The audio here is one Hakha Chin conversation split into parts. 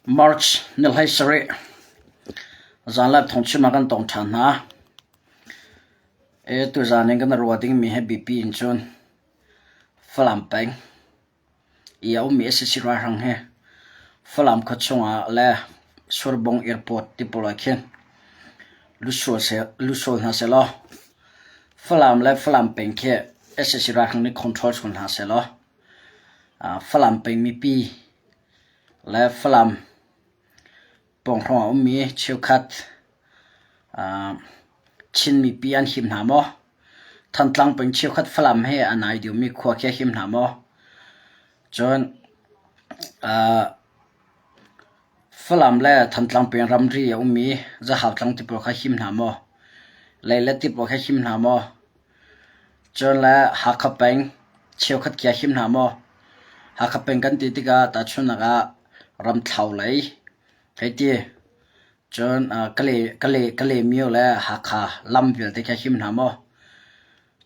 March ni 17 zanlai thawngchim ah kan tong ṭhan hna. E tuzaan in kan ruah dingmi he biapi in cun Falam peng i a ummi sac ralhrang hi Falam khua chungah le Surbung airport ti pawl ah khin lut sual hna sehlaw Falam le Falam peng khi sac ralhrang nih control sual hna sehlaw Falam peng mipi le Falam pawnghrawng a ummi cheukhat Chin mipi an him hna maw? Thantlang peng cheukhat Falam he a nai deuhmi khua khi a him hna maw? Cun Falam le Thantlang peng ramri a ummi Zahau tlang ti pawl kha him hna maw? Leilet ti pawl kha him hna maw? Cun le Hakha peng cheukhat khi a him hna maw? Hakha peng kan ti tikah tahchunhnak ah Ramthlo lei hei ti. Cun Kalaymyo le Hakha lam vialte khi a him hna maw?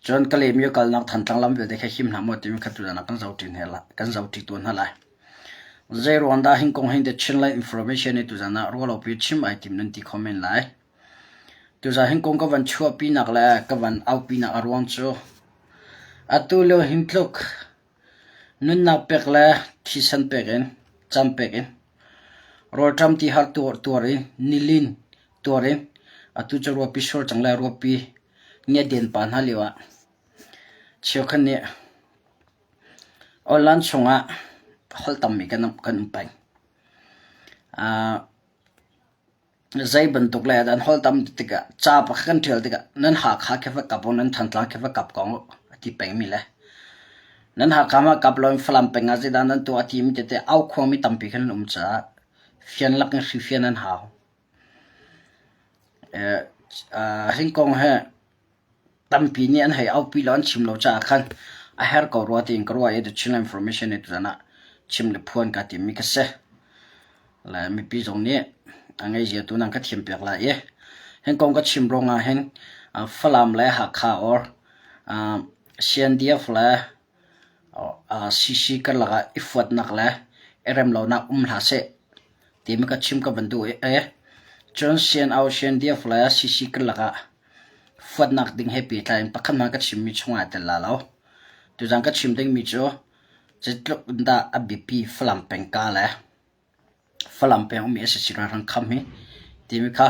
Cun Kalaymyo kalnak Thantlang lam vialte khi a him hna maw timi kha tuzaan ah kan zohṭi tawn hna lai. Zeiruang dah hin kong hin The Chinland Information nih tuzaan ah ruahlopi chim ai tim nan ti kho men lai. Tuzaan hin kong ka van chuahpinak le ka van aupinak a ruang cu atu lio hin tluk nunnak pek le thisen pek in, cam pek in, rawlṭam ti har tuar in, nilin tuar in, atu cu ruahpi sur cang le ruahpi ngiaden pa hna lio ah cheukhat nih online chungah holh tammi kan um peng. Zei bantuk le an holh tam tikah ca pakhat kan ṭial tikah nan Hakha khi va kap u, nan Thantlang khi va kap ko u a ti pengmi le nan Hakha mah kap loin Falam peng ah zeidah nan tuah a timi tete aukhuangmi tampi khan an um caah fian lak in hrifian an hau. Hi kong hi Tampi nih an hei aupi lo an chim lo caah khan a herh ko rua tiin ka ruah i The Chinland Information nih tuzan ah chim le phuan kaa timmi ka si. Le mipi zong nih a ngeizia tu nan ka thiam piak lai i hin kong ka chim ruangah hin Falam le Hakha or CNDF le CC karlak ah i fuatnak le i remlonak um hlah seh timi ka chim ka van duh i cun CNO, CNDF le CC karlak ah Fuatnak ding he pehtlai in pakhat hmanh ka chimmi chungah aa tel la lo. Tuzaan ka chim dingmi cu zeitluk in dah a biapi Falam peng ka le Falam peng ummi sac ralhrang kham hi timi kha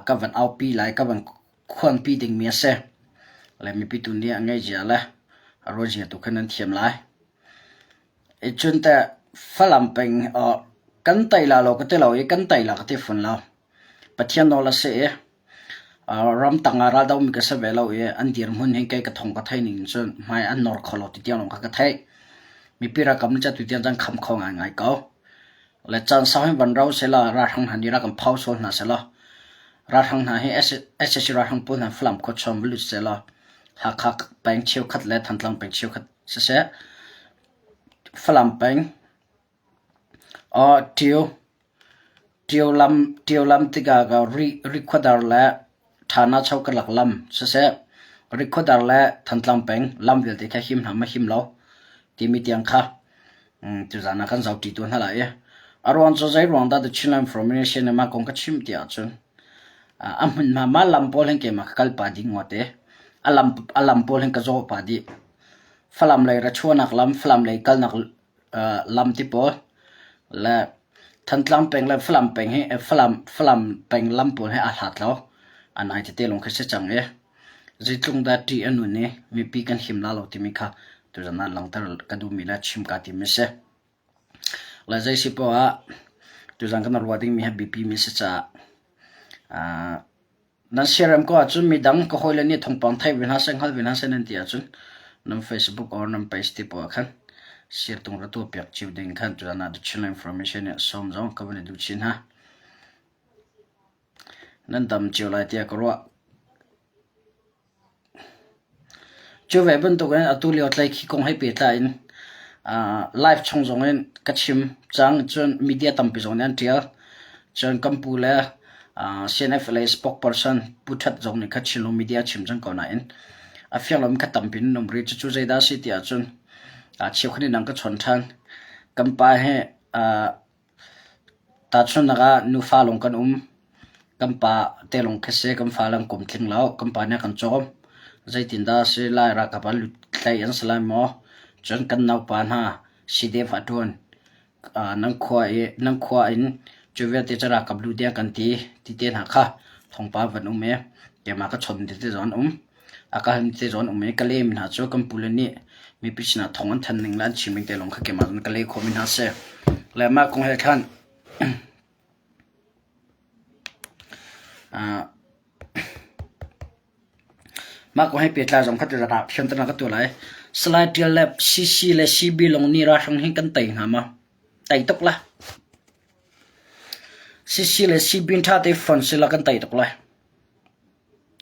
ka van aupi lai, ka van khuanpi dingmi a si. Le mipi tu nih a ngeihzia le a ruahzia tu kha nan thiam lai. Cun teh Falam peng kan tei la lo ka ti lo i kan tei la ka ti fawn lo. Pathian nawl a si i Ramtang ah raldomi ka si ve lo i an dirhmun hi kei ka thong ka theih ning cun hmai an nor kho lo ti tiang lawng kha ka theih. Mipi ralkap nih cun tutiang cun kham kho ngaingai ko. Le caan sau hin van ro sehla ralhrang hna nih rak kan phau sual hna sehla ralhrang hna hi sac ralhrang pawl hna Falam khuachung va lut sehla Hakha peng cheukhat le Thantlang peng cheukhat siseh Falam peng Ṭio lam tikah Rikhuadar le Ṭhanacho karlak lam siseh, Rikhuadar le Thantlang peng lam vialte kha him hna maw him lo timi tiang kha tuzaan ah kan zohṭi tuah hna lai i a ruang cu zeiruang dah The Chinland Formation nih mah kong ka chimh ti ahcun a hmunhma mah lam pawl hin keimah ka kal pah dih ngawt i a lam pawl hin ka zawh pah dih. Falam lei rachuahnak lam, Falam lei kalnak lam ti pawl le Thantlang peng le Falam peng hi Falam Falam peng lam pawl hi aa hlat lo. An ai tete lawng khi si cang i zeitlung dah ṭih a nun i mipi kan him la lo timi kha tuzan ah langhter ka duhmi le chim kaa timmi si. Le zei si poah ah tuzan kan ruah dingmi hi biapi mi si caah Nan siarem ko ahcun midang ka hawile nih thawngpang theih ve hna seh, hngal ve hna seh nan ti ahcun nan Facebook or nan page te paoh ah khan siartung ra tuahpiak cio ding khan tuzaan ah The Chinland Information nih sawm zong ka van i duh chin hna. Nan dam cio lai tiah ka ruah. Cu ve bantukin atu lio tlaikhi kong he pehtlai in live chung zongin ka chim cang. Cun media tampi zong nih an ṭial. Cun kan pu le CNFLA spokesperson Pu That zong nih kha Chinlung media a chim cang ko nain a fiang lomi kha tampi in an um rih. Cucu zeidah a si ti ahcun cheukhat nih nang ka chawn ṭhan. Kan pa hi. Tahchunhnak ah nufa lawng kan um. Kan pa te lawng khi si, kan fa an kum tling lo. Kan pa nih a kan cawm. Zeitindah a si lai? Ralkap an lut tlaih an si lai maw? Cun kan naupa hna CDF a ṭuan. Nan khua i nan khua in cu vialte cu ralkap lut ding kan ti ti te hna kha thawngpang van um i keimah ka chawnh tete zong an um. A ka hal tete zong an um i ka lehmi hna cu kan pule nih mipi sinah thawng an thanh ning le an chim ning te lawng kha keimah cun ka leh khawhmi hna a si. Le mah kong he khan Mah kong he pehtlai zong kha tiah fianternak ka tuah lai. Salai Ṭial le CC le CB lawng nih ralhrang hi kan tei hnga maw? Tei tuk la. CC le CB ṭha te fon sila kan tei tuk lai.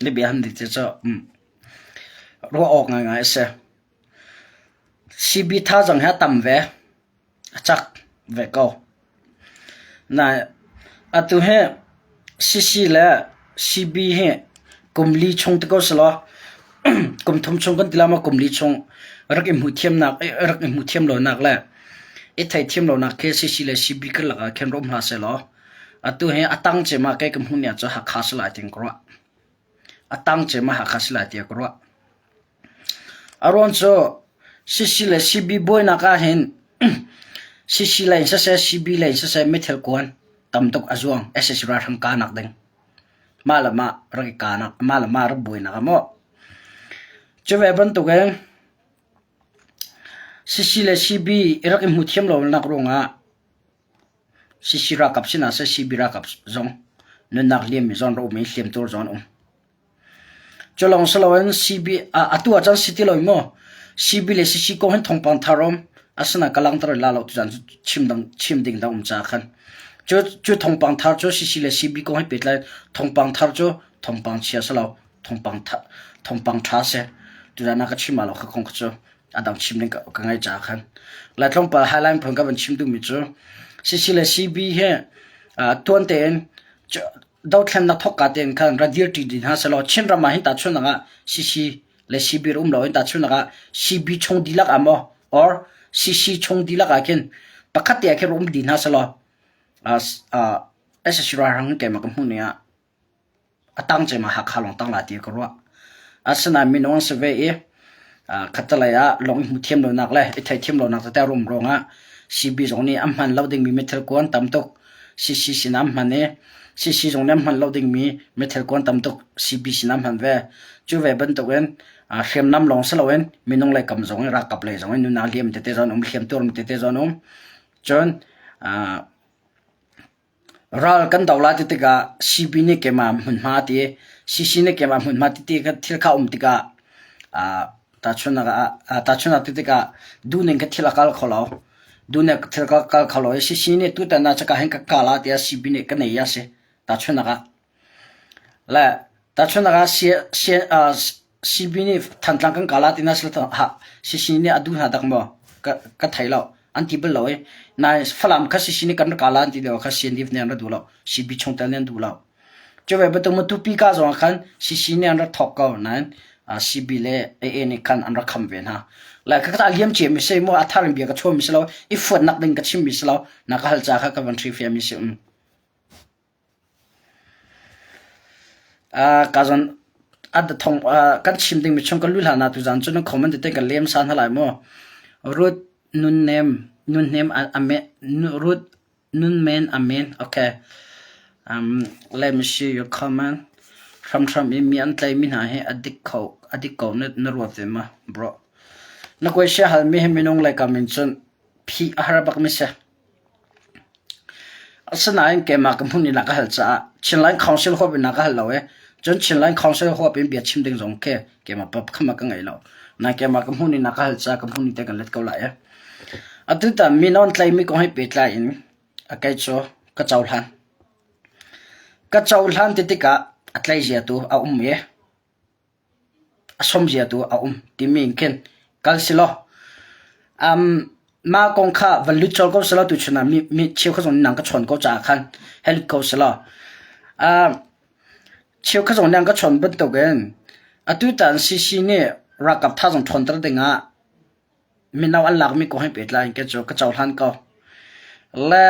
Na bia han dik cu ruah awk ngaingai a si. CB thazaang hi a tam ve. A cak ve ko. Nain atu hi CC le CB hi kum li chung ti ko selaw kum thum chung kan ti lai maw kum li chung rak i hmuh thiamnak rak i hmuh thiam lonak le i theithiam lonak khi CC le CB karlak ah khin rak um hlah sehlaw atu hi a tang cem ah kei ka hmuh ning ah cun Hakha si lai tiin ka ruah. A tang cem ah Hakha si lai tiah ka ruah. A ruang cu CC le CB buainak ahhin CC lei in siseh CB lei in siseh meithal kuan tam tuk a zuang sac ralhrang kahnak ding. Mah le mah rak i kahnak, mah le mah rak buainak ah maw. Cu ve bantukin CC le CB i rak i hmu thiam lonak ruangah CC ralkap sinah seh CB ralkap zong nunnak liammi zong an rak um i hliamtuar zong an um. Cu lawng si loin CB atu ah cun si ti lo maw CB le CC kong hin thawngpang thar um asinain ka langhter la lo tuzaan cu chim dang chim ding dang um ca khan cu cu thawngpang thar cu CC le CB kong he pehtlai thawngpang thar cu thawngpang chia si lo thawngpang tha thawngpang ṭha si tuzaan ah ka chim ah lo kha kong kha cu a dang chim ding ka, ka ngai ca khan lai tlawmpal highline phun ka van chim duhmi cu CC le CB hi tuan tein dothlennak thawkka tein khan ra dirṭi dih hna sehlaw Chinram ah hin tahchunhnak ah CC le CB um loin tahchunhnak ah CB chung dihlak ah maw or CC chung dihlak ah khin pakhat te ah khin um dih hna sehlaw SSC ralhrang in keimah ka hmuh ning ah a tang cem ah Hakha lawng tang lai ti ka ruah. Asinain minung an si ve i khattelei ah lawng i hmuh thiam lonak le i theithiam lonak tete a rum ruangah CB zong nih an hman lo dingmi meithal kuan tam tuk CC sinah an hman i CC zong nih an hman lo dingmi meithal kuan tam tuk CB sinah an hman ve. Cu ve bantukin hriamnam lawng si loin minung lei kam zong in ralkap lei zong in nunnak liam tete zong an um, hliamtuar tete zong an um. Cun Ral kan do lai ti tikah CB nih keimah hmunhma a ti. CC nih keimah hmunhma ti ti thil kha a um tikah tahchunhnak ah tahchunhnak ti tikah duhning kha thil a kal kho lo. Duhning thil ka kal kho lo i CC nih tutan ah caka hin ka kal ah tiah CB nih ka nei a si. Tahchunhnak ah. Le tahchunhnak ah CB nih Thantlang kan kalah ti na CC nih a duh hna dak maw? Ka ka thei lo. An ti bal lo i. Nain Falam kha CC nih kan rak kalah an ti lio kha CNDF nih an rak duh lo. CB chungtel nih an duh lo. Cu ve bantuk Matupi ka zong ah khan CC nih an rak thawk ko nain CB le AA nih khan an rak kham ve hna. Le ka ka liam cia mi si mu a thar in bia ka chuah mi si lo i fuatnak ding ka chim mi si lo na ka hal ca kha ka van hrifiah mi si um. Ka zawn kan chim dingmi chung kan luh hlan ah tuzaan cu nan comment tete kan lem sa hna lai maw? Ruth Nunnem Nunnem Ruth Nunmen Amen okay. Um, let me see your comment. Hramhram i mi an tlaimi hna hi a dik kho a dik ko na na ruat ve ma bro. Na question halmi hi minung lei kam in cun phih a har bak mi si. Asinain keimah ka hmun in a ka hal caah Chinland Council huap in a ka hal lo i cun Chinland Council huap in bia chim ding zong khi keimah kham ah ka ngei lo. Nain keimah ka hmun in a ka hal caah ka hmun in te kan let ko lai i. Atutan mi nawn tlaimi kong he pehtlai in a kei cu ka cohlan. Ka cohlan ti tikah a tlaizia tu a um i a sawmzia tu a um timi in khin kal si law um, mah kong kha van lut colh ko selaw tuchun ah mi, mi cheukhat zong nang ka chawn ko caah khan hei lut ko selaw uh, cheukhat zong nang ka chawn bantukin atu tan CC nih ralkap tha zong ṭhawnter dingah mino an lakmi kong he pehtlai in ke cu ka cohlan ko. Le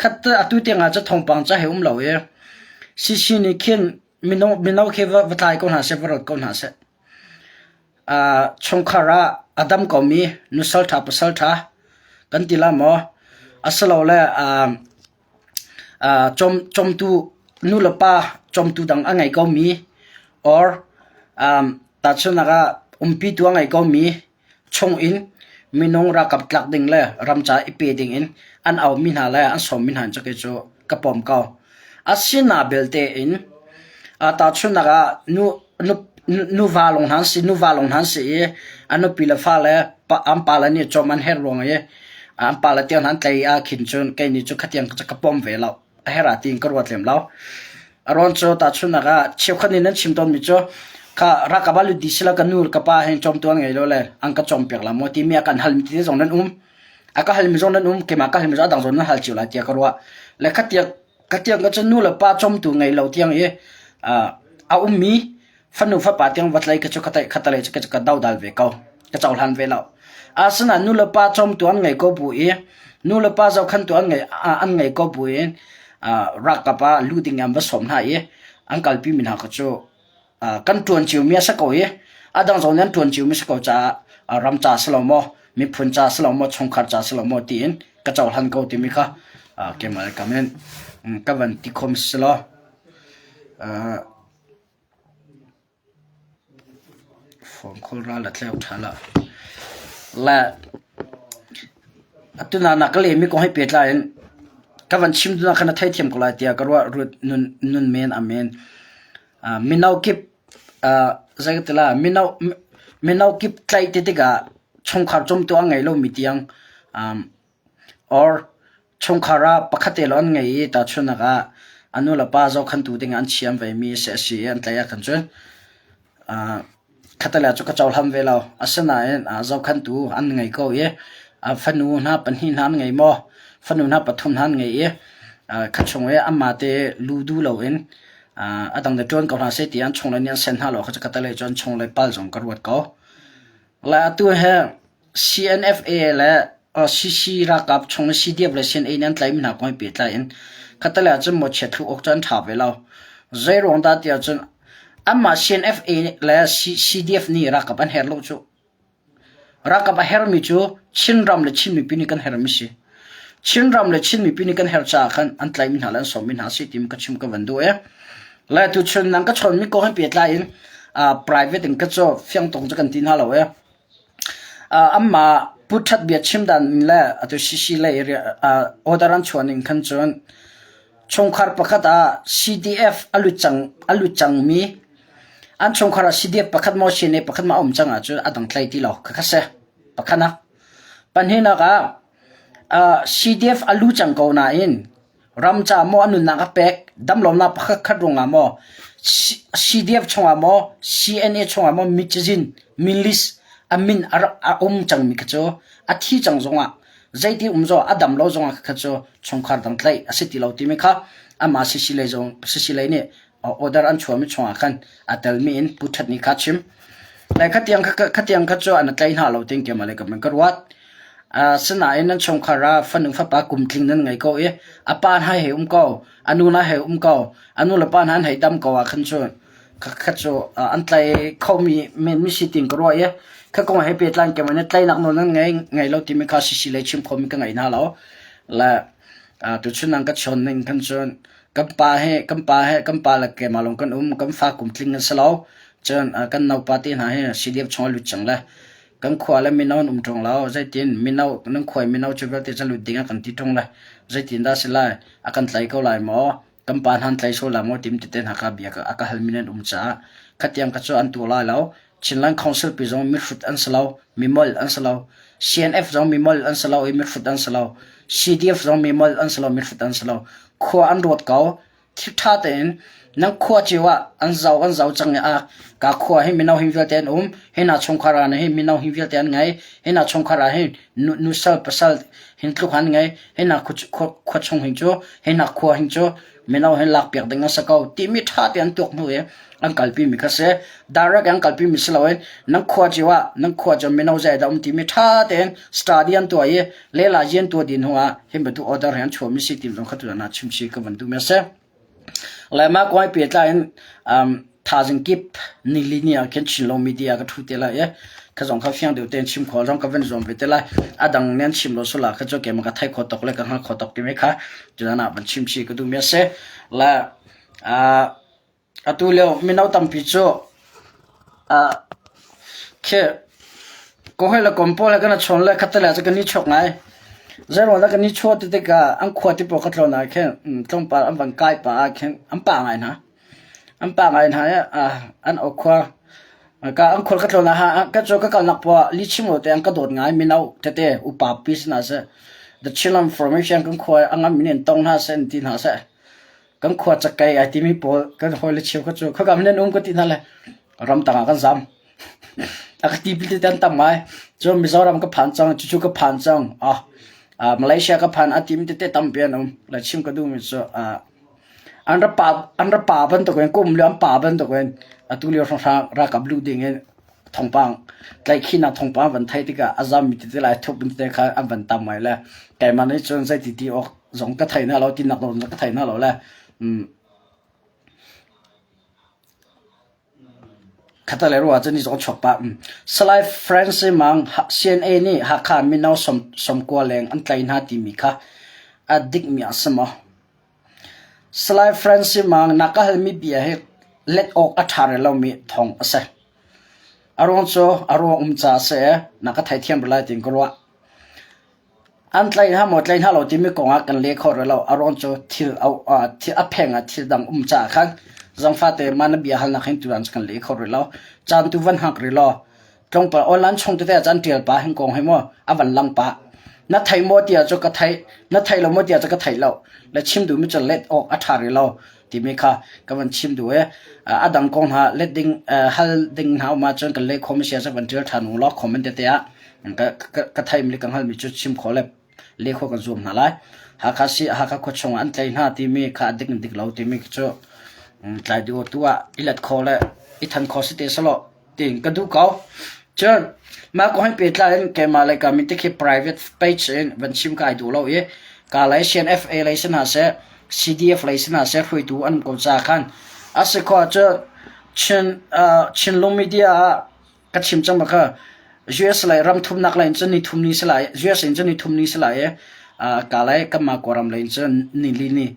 Khat atu tiang ah cu thawngpang ca he um lo i CC nih khin mino mino khi va va tlai ko hna seh va rawt ko hna seh. Uh, chungkhar ah a dam komi nusal ṭha pasal ṭha kan ti la maw asilole uh, uh, cawm cawmtu nu le pa cawmtu dang a ngei komi or um, tahchunhnak ah umpitu a ngei komi chungin minung ralkap tlak ding le ram ca i pe ding in an aumi hna le an sawmmi hna cu kei cu ka pom ko. Asina belte in tahchunhnak ah nu nu nuva lawng hna an si nuva lawng hna an si i an nupi le fale an pale nih cawm an herh ruang i an pale tiang hna an tlei ah khin cun kei nih cu khatiang ka pom ve lo. A herh ah tiin ka ruat lem lo. A rawn cu tahchunhnak ah cheukhat nih nan chim tawnmi cu kha ralkap ah lut dih sila ka nu le ka pa he cawmtu an ngei lo le an ka cawmpiak la maw timi a kan halmi tete zong nan um. A ka halmi zong nan um, keimah ka halmi zong a dang zong nan hal cio lai tiah ka ruah. Le khatiang khatiang ka cun nu le pa cawmtu ngei lo tiang i a ummi fanu fapa tiang va tlai ka cu khatalei cu ka dodal ve ko ka cohlan ve lo asinain nu le pa cawmtu an ngei ko bu i nu le pa zohkhantu an ngei an ngei ko bu in ralkap ah lu ding an va sawm hna i an kalpi mi hna kha cu kan ṭuan cio mi a si ko i a dang zong nih an ṭuan cio mi si ko caah ram ca si lo maw miphun ca si lo maw chungkhar ca si lo maw tiin ka cohlan ko timi kha keimah le kam in ka van ti khom si law Fawngkhul ral a tleu ṭha lo. Le atu na ka lehmi kong he pehtlai in ka van chim tu khan na theithiam ko lai tiah ka ruah rut nun nun men amen. Mino kip zei ka ti la mino mino kip tlaih ti tikah chungkhar cawmtu a ngei lomi tiang Or chungkhar ah pakhat te lawng an ngei i tahchunhnak ah a nu le pa zohkhantu ding ah an chiam vemi a si i an tlaih ahkhan cun khatalei ah cu ka cohlang ve lo. Asinain zohkhantu an ngei ko i fanu hna pahnih hna an ngei maw, fanu hna pathum hna an ngei i kha chung i anmah te lu duh loin a dang le ṭuan ko hna seh ti an chungle nih an sen hna lo kha cu khatalei cu an chungle pal zong ka ruat ko. Le atu hi CNFA le CC ralkap chung i CDF le CNA nih an tlaihmi hna kong he pehtlai in khattelei ahcun mawchiat thlu awk cu an ṭha ve lo. Zeiruang dah ti ahcun anmah CNFA le CDF nih ralkap an herh lo cu. Ralkap a herhmi cu Chinram le Chin mipi nih kan herhmi si. Chinram le Chin mipi nih kan herh caah khan an tlaihmi hna le an sawmmi hna a si timi ka chim ka van duh i le tuchun nang ka chawnmi kong he pehtlai in private in ka cu fiangtong cu kan ti hna lo i Amah Pu That bia chim dan in le atu CC lei order an chuah ning khan cun chungkhar pakhat ah CDF a lut cang a lut cangmi an chungkhar ah CDF pakhat maw CNA pakhat maw a um cang ahcun a dang tlai ti lo khakha si pakhat Pahnihnak ah CDF a lu cang ko nain Ram ca maw a nunnak a pek, damlonak pakhatkhat ruangah maw, CDF chungah maw, CNA chungah maw mi cazin, mi list a min a rak a um cangmi kha cu a thi cang zongah zeiti um zong a dam lo zongah kha cu chungkhar dang tlaih a si ti lo timi kha amah CC lei zong CC lei nih order an chuahmi chungah khan a telmi in Pu That nih kha chim. Lai khatiang khatiang kha cu an tlai hna lo ting keimah le ka ruat. Asinain nan chungkhar ah fanu fapa kum tling nan ngei ko i a pa hna he um ko, a nu hna he um ko, a nu le pa hna an hei dam ko ah khan cun kha cu an tlai khomi men mi si ting ka ruah i kha kong he pehtlai keimah nih tlainak nawl nan ngei ngei lo timi kha sisi lei chim khomi ka ngei hna lo. Le tuchun nang ka chawn ning khan cun kan pa he kan pa he kan pa le keimah lawng kan um kan fa kum tling an si lo. Cun kan naupa te hna hi CDF chung a lut cang le kan khua le mino an um ṭung lo zeitin mino nan khua i mino cu vialte cu lut ding ah kan ti ṭung le zeitin dah si lai a kan tlai ko lai maw kan pa hna an tlai sual lai maw tim tete hna kha bia a ka halmi nan um caah khatiang kha cu an tuah lai lo Chinland Council pi zong mihrut an si lo mimol an si lo CNF zong mimol an si lo i mihrut an si lo CDF zong mimol an si lo mihrut an si lo khua an ruat ko Ṭha tein nan khua cio ah an zau an zau cang i a ka khua hi mino hi vialte an um hi hna chungkhar ah hin mino hi vialte an ngei hi hna chungkhar ah hin nusal pasal Hin tluk han ngei. Hi nak khua chung hin cu, hi nak khua hin cu mino hin lak piak ding a si ko timi ṭha te an tuak hnu i an kalpi mi kha si. Direct an kalpi mi si loin nan khua cio ah nan khua cu mino zei dah um timi ṭha tein study an tuah i lela yin tuah din hnu ah hin bantuk order hi an chuah mi si tim zong kha tu na chim chi ka van duh mi a si. Le mah kong he pehtlai in um, thazing kip nili ni ah khin Chinlo media ka thu te lai i kha zong kha fiang deuh tein chim kho zong ka van zuam ve te lai. A dang nan chim lo sula kha cu keimah ka thei kho tok le ka hngal kho tok timi kha tutan ah van chim chi ka duh mi a si. Le uh, atu lio mino tampi cu uh, khi ka hawi le kom pawl he kan i chawn le khatte le cu kan i chawk ngai. Zeiruang dah kan i chawh ti tikah an khua ti pawl ka tlawn ah khin tlawmpal an van kai pah ah khin an pa ngai hna. An pa ngai hna i an awkhua ka an khual ka tlawn ah ka cu ka kalnak poah ah lihchim lo te an ka dawt ngai mino tete upa pi si hna seh The Chinland Formation kan khua a ngan mi nih an tong hna seh an ti hna seh. Kan khua cakei ai timi pawl kan hawile cheu kha cu khoika hmanh nan um ka ti hna le ramtang ah kan zam. A ka ti te an tam ngai. Cun Mizoram ka phan cang, cucu ka phan cang. Ah, ah Malaysia ka phan a timi tete tampi an um. Le chim ka duhmi cu ah an ra pa an ra pa bantukin kum lio an pa bantukin atu lio hrawnghrang ralkap luh ding in thawngpang tlaihkhihnak thawngpang van theih tikah a zammi tete lai thup tete kha an van tam ngai le keimah nih cun zeiti ti awk zong ka thei hna lo tinak zong ka thei hna lo le mm, Khatal le ruah cun ni zong chuak pah. Salai Francis Mang CNA nih Hakha mino 90 leng an tlai hna timi kha a dikmi a si maw? Salai Francis Mang na ka halmi bia hi let awk a ṭha rih lomi thawng a si. A ruang cu a ruang um caah a si i na ka theithiam rih lai tiin ka ruah. An tlaih hna maw tlaih hna lo timi kong ah kan leh kho rih lo. A ruang cu thil a pheng ah thil dang um caah khan zangfate mah na bia halnak hin tutan cu kan leh kho rih lo. Caan tu van hngak rih law tlawmpal online chung tete ah caan ṭial pah hin kong hi maw a van lang pah. Na theih maw tiah cu ka theih, na theih lo maw tiah cu ka theih lo. Le chim duhmi cu let awk a ṭha rih lo timi kha ka van chim duh i a dang kong hna let ding hal ding hna um ahcun kan leh khawh si ahcun van ṭial ṭhan u law comment tete ah ka theihmi le ka hngalhmi cu chim khawh le leh khawh kan zuam hna lai. Hakha si Hakha khua chung ah an tlai hna timi kha a dik in dik lo timi cu tlai dih tu ah i let khawh le i than khawh si te selaw tiin ka duh ko. Cun mah kong he pehtlai in keimah le ka min te khi private page in van chim ka ai duh lo i ka lei CNFA lei si hna seh CDF lei si hna seh hruaitu an um ko ca khan a si khawh ahcun Chin Chinlung media ah ka chim cang bak kha US lei ram thumnak lei in cun ni thum ni si lai US in cun ni thum ni si lai i ka lei kanmah Kawlram lei in cun ni li ni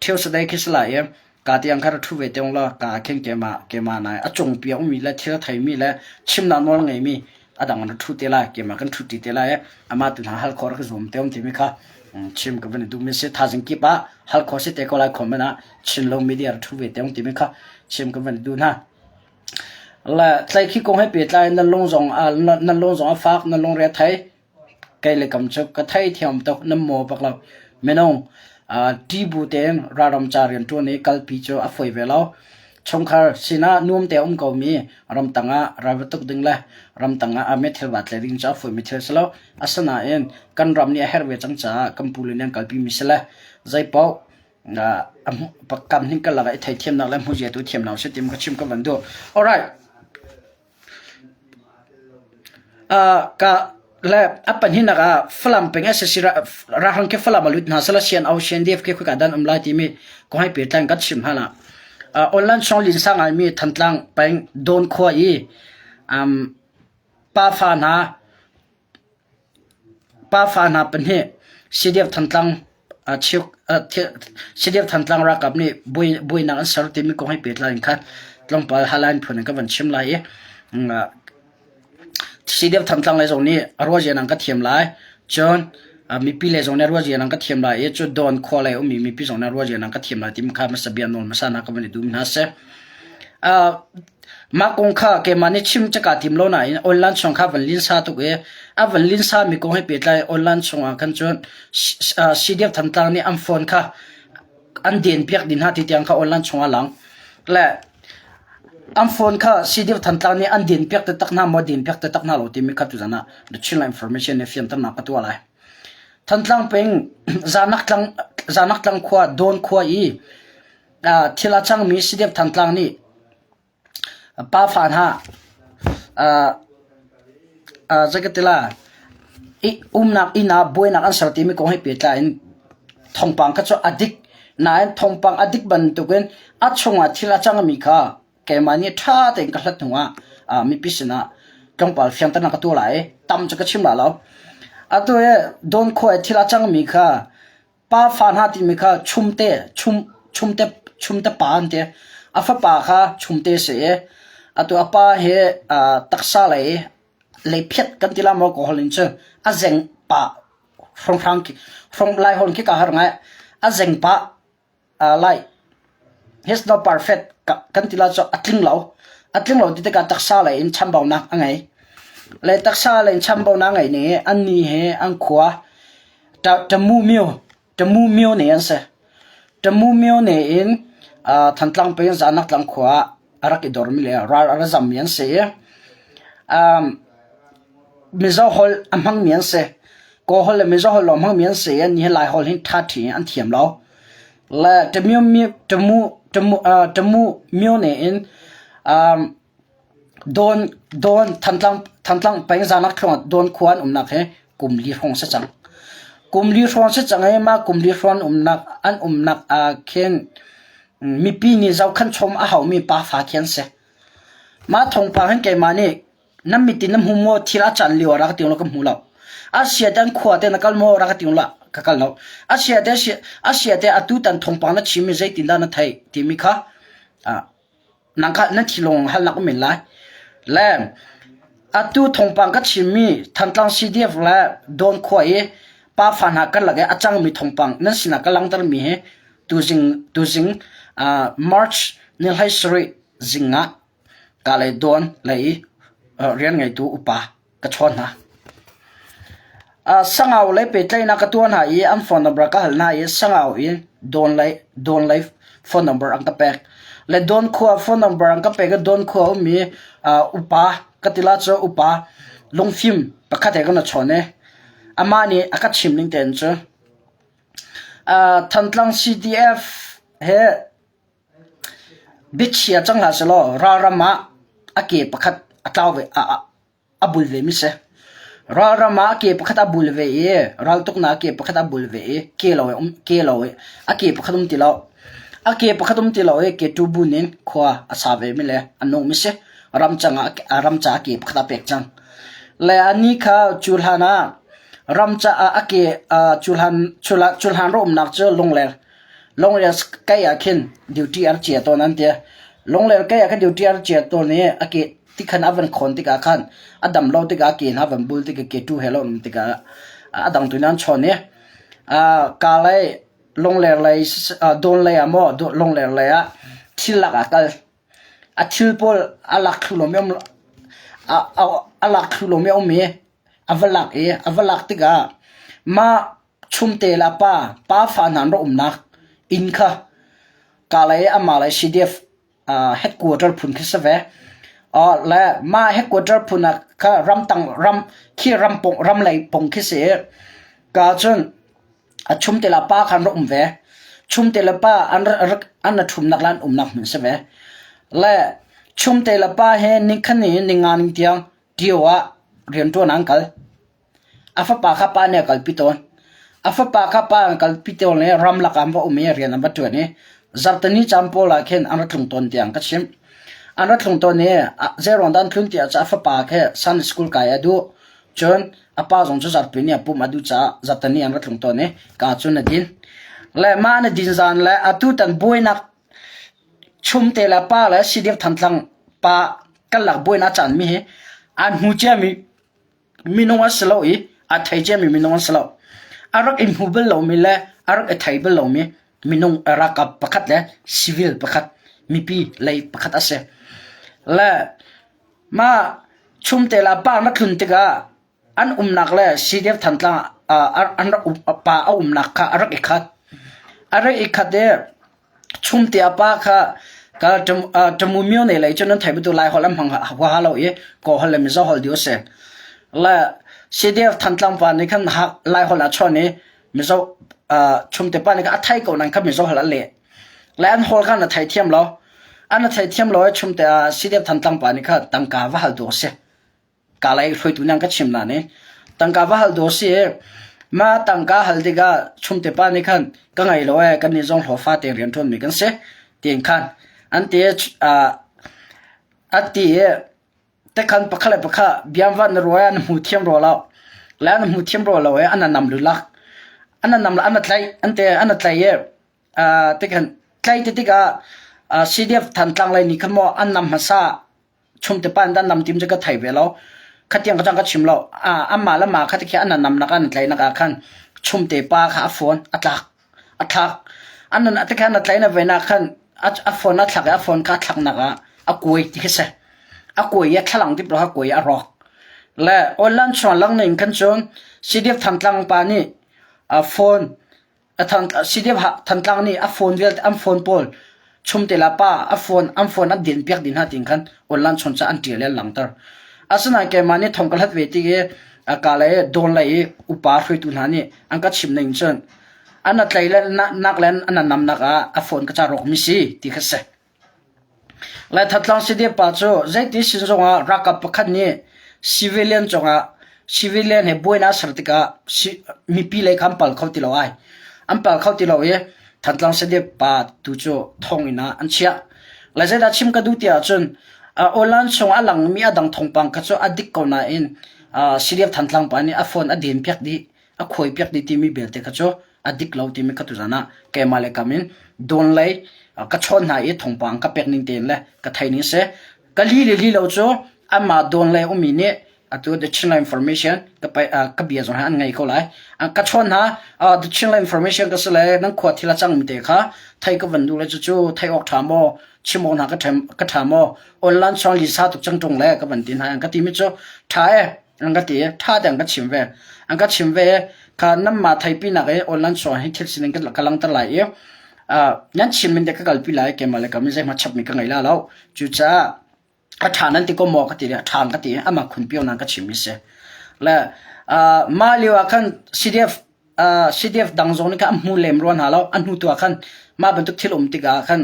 Tuesday khi si lai i ka tiang kha ra ṭhu ve te ung law ka khin keimah keimah nai a cung pi a ummi le thil a theimi le chimnak nawl ngeimi a dang an ra ṭhu te lai keimah kan ṭhut ṭi te lai i amah tu hna hal khawh rak zuam te um timi kha chim ka van i duhmi si thazing kip ah hal khawh si te ko lai comment ah Chinlo media ra ṭhu ve te ung timi kha chim ka van i duh hna. Le tlaikhi kong he pehtlai na lung zong a na lung zong a fak na lungre a thei kei le kam cu ka thei thiam tuk na maw bak lo minung ṭi bu tein ralram ca rianṭuan i kalpi cu a fawi ve lo chungkhar sinah nuam te um komi ramtang ah ral va tuk ding le ramtang ah methil va tle ding cu a fawimi thil si lo asinain kan ram nih a herh ve cang caah kan pu le nih an kalpi mi si le zeipaoh kam hning ka lakah i theithiamnak le hmuzia tu thiamnak si tim ka chim ka van duh. Alright. Ka le a pahnihnak ah Falam peng SSC ralhrang khi Falam a lut hna sala sian au sian DF khi khika dan um lai timi kong hai pehtlai kan chim hna la. Online song lin sa ngai mi Thantlang peng Dawn khua i um, pa fa hna Pafa hna pahnih CDF Thantlang CDF Thantlang ralkap nih buainak an ser timi kong he pehtlai in khan tlawmpal halain phun in ka van chim lai i CDF Thantlang lei zong nih a ruahzia an ka thiam lai. Cun mipi lei zong nih a ruahzia an ka thiam lai i cu Dawn khua lei ummi mipi zong nih a ruahzia an ka thiam lai timi kha hmasa bia nawl hmasa hna ka van i duh hna seh. Mah kong kha keimah nih chim cu kaa tim lo nain online chung kha van linsa tuk i a van linsami kong he pehtlai online chungah khan cun CDF Thantlang nih an phone kha an denpiak dih hna ti tiang kha online chungah a lang. Le an phone kha CDF Thantlang nih an denpiak taktak hna maw denpiak taktak hna lo timi kha tuzan ah The Chinland Information nih fianternak ka tuah lai. Thantlang peng Zanak tlang khua Dawn khua i thil a cangmi CDF Thantlang nih pafa hna zei umnak inn ah buainak an ser timi kong he pehtlai in thawngpang kha cu a dik. Nain thawngpang a dik bantukin a chungah thil a cangmi kha keimah nih ṭha tein ka hlat hnuah mipi sinah tlawmpal fiangternak ka tuah lai i tam cu ka chim lai lo. Atu hi Dawn khua i thil a cangmi kha Pa fa hna timi kha chumte, chum, chumte, chumte pa an ti. A fapa kha chumte si i atu a pa hi taksa lei leiphiat kan ti la maw ka holh in cu a zeng pah hrawnghrang khi hrawng lai holh khi ka har ngai a zeng pah like he's not perfect kan ti la cu a tling lo a tling lo ti tikah taksa lei in chambaunak a ngei le taksa lei in chambaunak a ngei nih an ni he an khua Tamu myo Tamu myo ne an si. Tamu myo ne in Thantlang peng Zanak tlang khua ah a rak i dormi le ral a ra zammi an si i Mizo holh a hmangmi an si. Kawl holh le Mizo holh lawng hmangmi an si i an hi Lai holh hi ṭhaṭhi in an thiam lo. Le Tamu Tamu Tamu myo ne in Dawn Dawn Thantlang Thantlang peng Zanak thluang Dawn khua an umnak hi kum li hrawng si cang. Kum li hrawng si cang i mah kum li hrawng umnak an umnak ah khin mipi nih zohkhenh chom a haumi pafa khi an si. Mah thawngpang hin keimah nih nan mit in na hmu maw thil a can lio ah rak ka ti lo ka hmu lo. A sia te an khua te na kal maw rak ka ti lo ka kal lo. A sia te a sia te atu tan thawngpang na chim mi zeitindah na theih timi kha nang kha na thinlung halnak um men lai. Le atu thawngpang ka chimmi Thantlang CDF le Dawn khua i pafa hna karlak i a cangmi thawngpang nan sinah ka langhtermi hi tuzing tuzing uh, March ni 17 zing ah ka lei Dawn lei i rian ngeitu upa ka chawn hna. Sangau lei pehtlaihnak ka tuah hna i an phone number ka hal hna i Sangau in Dawn lei Dawn lei phone number an ka pek. Le Dawn khua phone number an ka pek i Dawn khua ummi upa ka ti la cu upa lungfim pakhat he kan i chawn i amah nih a ka chim ning tein cu Thantlang CDF he biachia cang hlah sehlaw ralram ah a ke pakhat a tlau ve a bul vemi si. Ralram ah a ke pakhat a bul ve i raltuknak a ke pakhat a bul ve i ke lo um ke lo i a ke pakhat um ti lo. A ke pakhat um ti lo i ke tu bun in khua a sa vemi le a nungmi si. Ramcang ah ram ca a ke pakhat a pek cang. Le anih kha cu hlan ah ram caah a ke cu hlan cu hlan ra umnak cu Lungler Lungler kai ah khin duty an chia tawn an ti. Lungler kai ah khin duty an chia tawn i a ke tikhan a van khawn tikah khan a dam lo tikah a ke hna van bul tikah ke tu he lo um tikah a dang tu in an chawn i ka lei Lungler lei Dawn lei ah maw Lungler lei ah thil lak ah kal a thil pawl a lak thlu lomi um a lak thlu lomi a um i a va lak i a va lak tikah mah Chumte le a pa, pafa hna an rak umnak inn kha Kalay amah le CDF headquarter phun khi si ve. Le mah headquarter phun ah kha ramtang ram khi ram pong ram lei pong khi si i ka cun a chumte le a pa kha an rak um ve. Chumte le pa an rak an ra ṭhumnak le an umnak hmun si ve. Le chumte le pa he nikhat ni ninga ning tiang Tio ah rianṭuan an kal. A fapa kha pa nih a kalpi tawn. A fapa kha pa an kalpi tawn i ramlak ah an va um i rian an va ṭuan i zarhteni caan pawl ah khin an ra tlung tawn tiang ka chimh. An ra tlung tawn i zeiruang dah an tlun ti ahcun a fapa khi Sunday school kai a duh. Cun a pa zong cu zarhpi ni ah pumh a duh caah zarhteni an ra tlung tawn i ka cun a din. Le mah an i din zan le atutan buainak chumte le pa le CDF Thantlang pa karlak buainak a caanmi hi aan hmu ciami minung an si lo i a thei ciami minung an si lo. A rak i hmu bal lomi le a rak i thei bal lomi minung ralkap pakhat le civil pakhat mipi lei pakhat a si. Le mah chumte le pa na tlun tikah an umnak le CDF Thantlang an rak um, pa a umnak kha a rak i khat. A rak i khat i Chumte a pa kha Tamu myone lei cun nan thei bantuk Lai holh an hmang huaha lo i Kawl holh le Mizo holh dih a si. Le. CDF Thantlang pa nih khan Laiholh ah chawn i Mizo Chumte pa nih khan a thei ko nain khan Mizo holh a leh. Le an hawl khan a theithiam lo. An a theithiam lo i Chumte ah CDF Thantlang pa nih khan tangka va hal dawh a si. Ka lei hruaitu nih an ka chim nain i tangka va hal dawh a si i mah tangka hal tikah Chumte pa nih khan ka ngei lo ee kannih zong hlawhfa tein rian ṭuanmi kan si tiin khan an ti i a ti i Tekhan pakhat le pakhat biamvat na ruai ah na hmu thiam rua lo. Le na hmu thiam rua lo i an nam lulak. An nam la an tlaih an te an tlaih i tikhan tlai te tikah CDF Thantlang lei nih khan maw an nam hmasa chung te pan dan nam tim cu ka thei ve lo. Khatiang ka cang ka chim lo. Amah le mah kha tikhi an nam nak an tlai nak ah khan chumte pa kha a phone a tlak. A thlak. An nan tikhan a tlai na ve nak khan a phone a thlak i a phone kha a thlaknak ah a kuai ti khi si. A kuai i a thlalang dip lo a kuai i a rawk. Le online chuan lang ning khan cun CDF Thantlang pa nih a phone a CDF Thantlang nih a phone vialte an phone pawl chumte la pa a phone an phone an din piak dih hna tin khan online chon ca an ṭial i an langhter. Asinain keimah nih thong ka hlat ve ti i ka le dawn lei i upa hruaitu hna nih an ka chim ning cun an a tlei le nak le an a namnak ah a phone ka ca rawkmi si ti kha si. Lai Thatlang CDF pa cu zeiti sin zongah ralkap pakhat nih civilian cungah civilian he buainak a ser tikah mipi lei kha an pal kho ti lo ai. An pal kho ti lo i Thantlang CDF pa tu cu thonginn ah an chiah. Lai zeidah chim ka duh ti ahcun online chung a langmi a dang thawngpang kha cu a dik ko nain CDF Thantlang pa nih a phone a den piak dih a khuai piak dih timi belte kha cu a dik lo timi kha tuzan ah keimah le kam in dawn lei ka chawn hna i thawngpang ka pek ning tein le ka thei ning si. Ka li le li lo cu anmah dawn lei ummi nih atu the Chinland information ka ka bia zong hi an ngei ko lai. Ka chawn hna the Chinland information ka si le nan khua thil a cangmi te kha thei ka van duh le cucu thei awk ṭha maw chim awk hna ka ka ṭha maw online song lisa tuk cang ṭung le ka van ti hna an ka timi cu ṭha e an ka ti ṭha te an ka chim ve an ka chim ve kha nanmah theipi nak i online song hi thil sining ka langter lai i nan chim min te ka kalpi lai keimah le kam in zeihmanh chapmi ka ngei la lo cucaah a ṭha nan ti ko maw ka ti a ṭha ka ti amah khun pio nan ka chim mi si le mah lio ah khan CDF CDF dang zong nih khan an hmu lem rua hna lo an hnu tu ah khan mah bantuk thil um tikah khan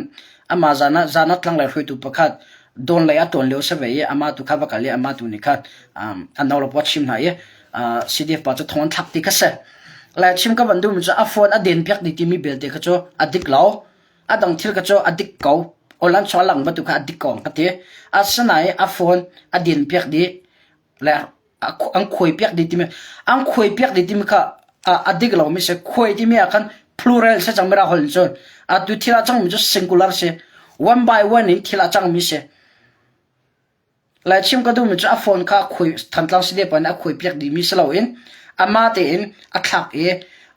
amah zan ah zan ah tlanglei hruaitu pakhat dawn lei a ṭuan lio si ve i amah tu kha va kal i amah tu nih khan an no lo chim hna i CDF pa cu thong an thlak ti kha si le chim ka van duhmi cu a phone a den piak dih timi belte kha cu a dik lo a dang thil kha cu a dik ko online chung a lang bantuk kha a dik ko ka ti asinain a phone a din piak dih le an khuai piak dih timi an khuai piak dih timi kha a dik lomi si khuai timi ah khan plural si cang mira holh cun atu thil a cangmi cu singular si one by one in thil a cangmi si Lai chim ka duhmi cu a phone kha a khuai Thantlang CDF pa nih a khuai piak dihmi si loin amah tein a thlak i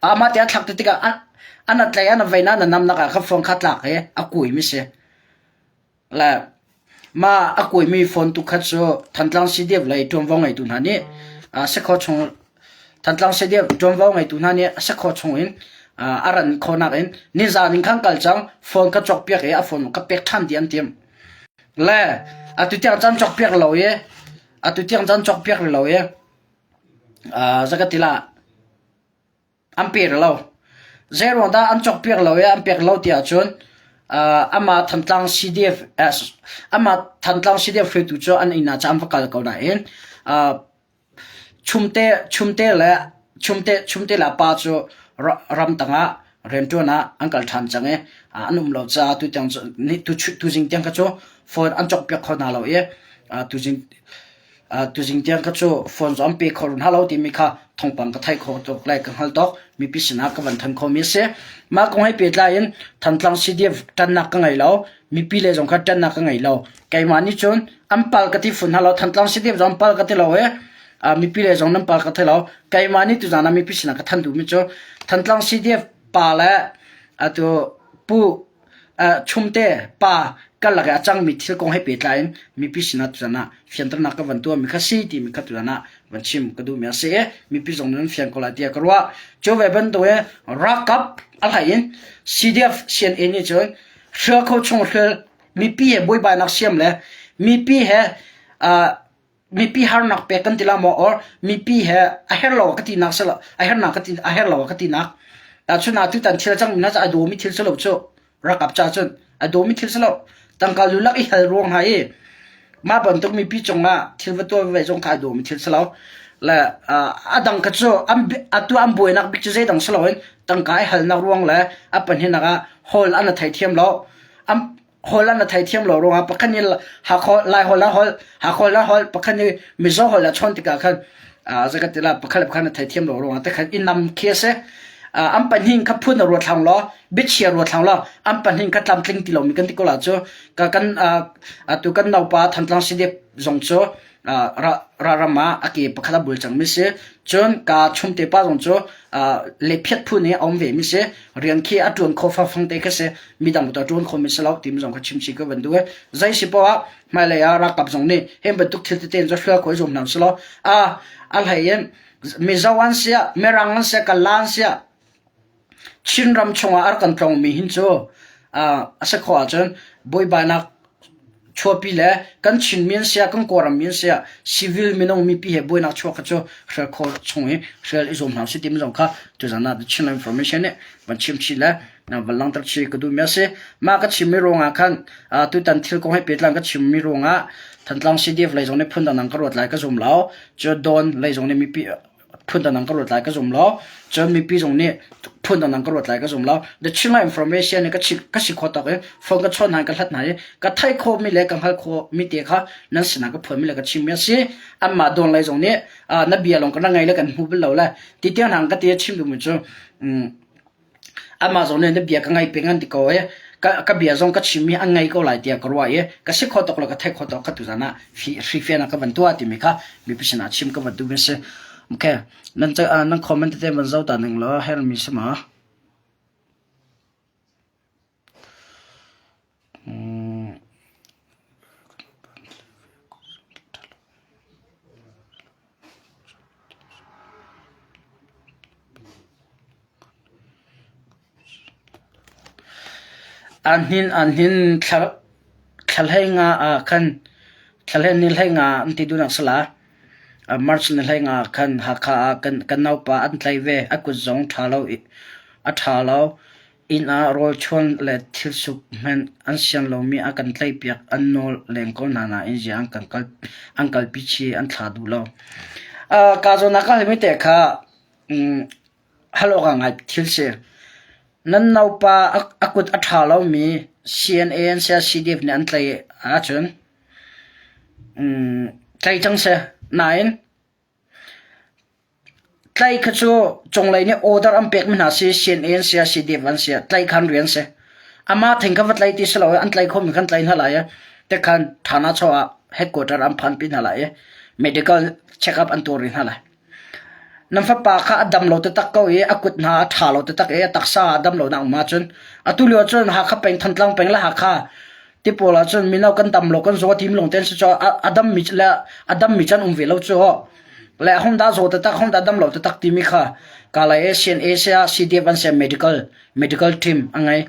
amah tein a thlak tikah an a tlai an a vei na na namnak ah khan phone kha tlak i a kuaimi si. Le mah a kuaimi phone tu kha cu Thantlang CDF lei ṭuanvo ngeitu hna nih sakhaw chung Thantlang CDF ṭuanvo ngeitu hna nih a sakhaw chung in a ran khawhnak in nizan in khan kal cang phone ka cawk piak i a phone ka pek ṭhan ti an timh. Le atu tiang caan cawk piak lo i atu tiang caan cawk piak lo i zakatila an pe lo. Zeiruang dah an cawk piak lo i an pek lo ti ahcun amah Thantlang CDF amah Thantlang CDF hruaitu cu an inn ah cun an va kal ko nain Chumte le chumte le a pa cu ramtang ah rianṭuan ah an kal ṭhan cang i an um lo caah tutiang cu tuzing tiang kha cu phone an cawkpiak kho hna lo i tuzing tiang kha cu phone cu an pe kho hna lo timi kha thawngpang ka theih khawh tuk le ka hngalh tuk. Mipi sinah ka van thanh khomi a si. Mah kong he pehtlai in Thantlang CDF ṭannak ka ngei lo. Mipi lei zong kha ṭannak ka ngei lo. Keimah nih cun an pal ka ti fun hna lo. Thantlang CDF zong an pal ka ti lo i mipi lei zong nan pal ka ti lo. Keimah nih tuzaan ah mipi sinah ka thanh duhmi cu Thantlang CDF pa le atu Pu Chumte pa karlak i a cangmi thil kong he pehtlai in mipi sinah tuzaan ah fianternak ka van tuahmi kha si timi kha tuzaan ah van chim ka duhmi a si i mipi zong nan fiang ko lai tiah ka ruah. Cu ve bantuk in ralkap a hlei in CDF CNA nih cun hrial kho chung hrial mipi he buaibainak siam le mipi he uh, Mipi harnak pek kan ti la maw or mipi he a her lo ka tinak si lo a hernak ka ti a her lo ka tinak. Tahchun ah tutan thil a cangmi hna cu a dawmi thil si lo cu. Rakap ca cun a dawmi thil si lo. Tangka lulak i hal ruang hna i mah bantuk mipi cungah thil va tuah ve zong kha a dawmi thil si lo. Le a dang kha cu an atu an buainak bik cu zeidang si loin tangka i halnak ruang le a pahnihnak ah hawl an theithiam lo. An holh an theithiam lo ruangah pakhat nih Hakha Laiholh a holh, Hakha a holh, pakhat nih Mizo holh a chawn tikah khan zei ka ti la pakhat le pakhat na theithiam lo ruangah te khan i nam khi a si. An pahnih kha phun a ruat hlang law, biachia ruat hlang law, an pahnih kha tlamtling ti lomi kan ti ko la cu ka kan atu kan naupa Thantlang CDF zong cu ram ah a ke pakhat a bul cangmi si. Cun ka chungte pa zong cu lephiat phu nih a um vemi si. Rian khi a ṭuan kho fangfang te khi si. Midang tu a ṭuan khomi si lo timi zong kha chim chih ka van duh i zei si poah ah hmailei ah ralkap zong nih hi bantuk thil tete in cu hrial khawh i zuam hna usih law a a hlei in Mizo an siah, Mirang an siah, Kala an siah Chinram chungah a rak kan tlawngmi hin cu a si khawh ahcun buaibainak chuahpi le kan Chinmi an siah, kan Kawlrammi an siah civil minung mipi he buainak chuak kha cu hrial khawh chung i hrial i zuam hna usih timi zong kha tuzan ah The Chinland Information nih van chim chih le van langhter chih ka duhmi a si. Mah ka chimmi ruangah khan tutan thil kong he pehtlai ka chimmi ruangah Thantlang CDF lei zong nih phun dangdang ka ruat lai ka zum lo. Cu Dawn lei zong nih mipi phun dangdang ka ruat lai ka zum lo. Cun mipi zong nih phun dangdang ka ruat lai ka zum lo. The Chinland Information nih ka si khawh tawk i phone ka chawn hna i ka hlat hna i ka theih khawhmi le ka hngalh khawhmi te kha nan sinah ka phuanmi le ka chimmi a si. Anmah dawn lei zong nih na bia lawng kan ngai le kan hmu bal lo le ti tiang hna ka ti chim duhmi cu Amah zong nih na bia ka ngaih peng an ti ko i ka bia zong ka chimmi an ngai ko lai tiah ka ruah i ka si kho tuk le ka theih kho tuk kha tuzan ah hrifian ah ka van tuah timi kha mipi sinah chim ka van duhmi a si. Okay, nan nan comment tete van zoh ta ning law hermi si ma? Mm. An hnin thla nga ah khan thla ni hlei nga an ti duhnak si la. March ni hlei nga ah khan Hakha ah kan naupa an tlaih ve. A kut zong a ṭha lo. Inn ah rawlchuan le thilsuk hmanh an sian lomi a kan tlaihpiak an nawl leng ko hna nain ziah an kalpi chih an thla duh lo. Ka zawn ah ka halmi te kha hal awk ah ngai thil si. Nan naupa a kut a ṭha lomi CNA an si ah CDF nih an tlaih ahcun tlai cang seh. Nain Tlai kha cu cunglei nih order an pekmi hna si, CNA an si ah CDF an si ah tlai kha an rian si. Amah theng kha va tlai ti si lo i an tlai khomi kha an tlai hna lai i tikhan Thana chaw ah headquarter an phanpi hna lai i medical check-up an tuah rih hna lai. Nan fapa kha a dam lo taktak ko i a kut hna a ṭha lo taktak i a taksa a dam lonak um ahcun atu lio cun Hakha peng, Thantlang peng le Hakha ti pawl ahcun mino kan dam lo kan zaw tim lawng te an si cu a dammi le a dammi can um ve lo cu le hong dah zaw taktak hong dah dam lo taktak timi kha Kalay Asian Asia CDF an si medical medical team a ngei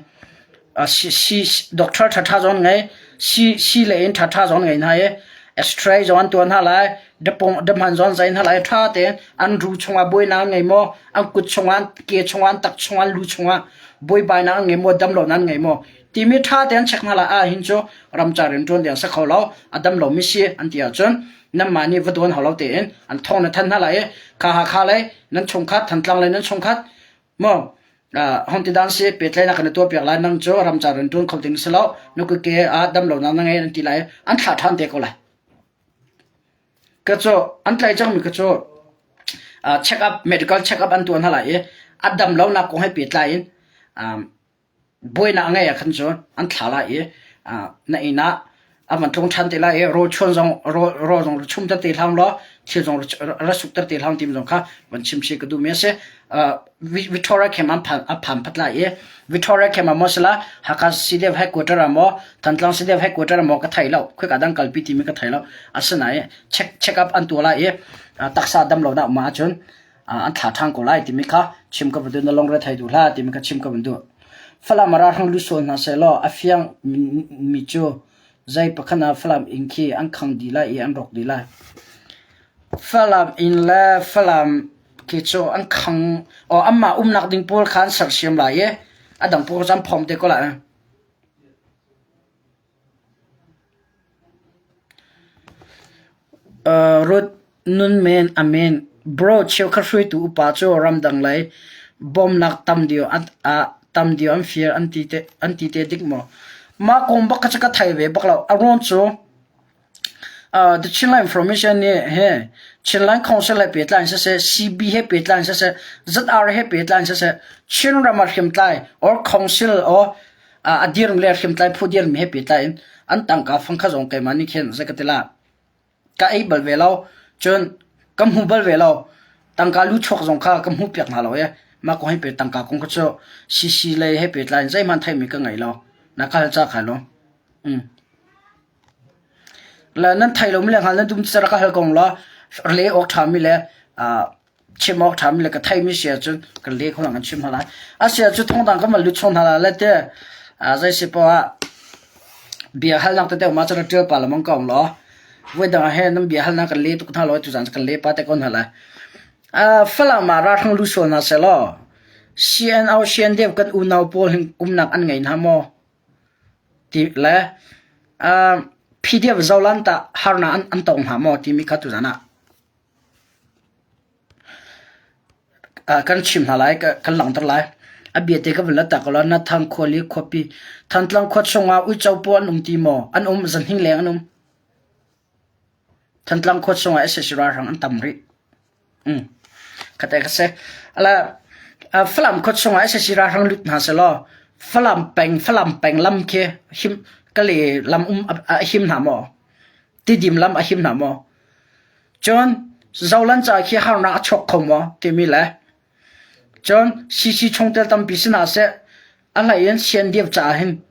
si doctor ṭhaṭha zong ngei si si le in ṭhaṭha zong ngei hna i x-ray zong an tuah hna lai dahman zong zai hna lai ṭha tein an ru chungah buainak an ngei maw an kut chungah an ke chungah an tak chungah an lu chungah buaibainak an ngei maw dam lonak an ngei maw timi ṭha tein an check hna lai ah hin cu ramcar in ṭuan ding a si kho lo a dam lomi si an ti ahcun nanmah nih va dawn hau lo tein an thawng na thanh hna lai i kha Hakha lei nan chungkhat Thantlang lei nan chungkhat maw hong ti dan si pehtlaihnak kan i tuahpiak lai nang cu ramcar in ṭuan kho ding si lo na kuke ah dam lonak na ngei an ti lai an thlah ṭhan te ko lai. Ka cu an tlaih cangmi ka cu check up medical check up an tuah hna lai i a dam lonak kong he pehtlai in buainak a ngeih ah khan cun an thla lai i na inn ah a van tlung ṭhan te lai i rawl chuan zong rawl zong ra chumter te hlah law thil zong ra sukter te hlah timi zong kha van chim chih ka duhmi a si. Victoria Camp an phan a phan phat lai i Victoria Camp ah maw sila Hakha CDF headquarter ah maw Thantlang CDF headquarter ah maw ka thei lo khoika dang kalpi timi ka thei lo asinain check check up an tuah lai i taksa dam lonak um ahcun an thla ṭhan ko lai timi kha chim ka van duh na lungre thei duh hlah timi kha chim ka van duh. Falam ah ralhrang lut sual hna sehlaw a fiang mi cu zei pakhat ah Falam inn khi an khang dih lai i an rawk dih lai. Falam inn le Falam khi cu an khang aw anmah umnak ding pawl kha an sersiam lai i a dang pawl cu an phom te ko lai. Ruth Nun Men Amen Bro cheukhat hruaitu upa cu ramdang lei bawmnak tam deuh tam deuh an fir an ti te an ti te dik maw? Mah kong bak kha cu ka thei ve bak lo. A ruang cu The Chinland Information nih hi Chinland Council he pehtlai in siseh, CB he pehtlai in siseh, ZR he pehtlai in siseh, Chinram ah hriamtlai or Council or a dirmi le hriamtlai phu dirmi he pehtlai in an tangka fang kha zong keimah nih khin zei ka ti la ka ei bal ve lo. Cun ka hmu bal ve lo. Tangka lu chuak zong kha ka hmuh piak hna lo i mah kong he pe tangka kong kha cu CC lei he pehtlai in zeihmanh theihmi ka ngei lo. Na ka hal ca khai lo. Mm. Le nan thei lomi le hngal nan dum rak ka hal ko law le awk ṭhami le chim awk ṭhami le ka theimi si ahcun ka le kho lang kan chim hna lai. A si ahcun thongdang kan van lut chung hna lai le te zei si poah ah bia halnak tete ma cu rak ṭial pa lamang ko law voi dang ah hin nan bia halnak kan le tuk hna lo tuzaan kan le pa te ko hna lai. Falam ah ralhrang lu sual hna seh law CNO CNDF kan unau pawl hin umnak an ngei hna maw? Ti le PDF Zoland tah harnak an tong hna maw timi kha tuzaan ah kan chim hna lai, kan langhter lai. A biate ka vun la tak law Nathang khuali khuapi Thantlang khua chungah uico pawl an um ti maw? An um, zanhing leng an um. Thantlang khua chungah sac ralhrang an tam rih. Um. Khate ka si. Ala Falam khua chungah sac ralhrang lut hna selaw Falam peng Falam peng lam khi him kale lam um a him hna maw? Tidim lam a him hna maw? Cun Zolan ca khi harnak a chuak kho maw timi le cun CC chungtel tampi si hna seh a hlei in CNDF caah hin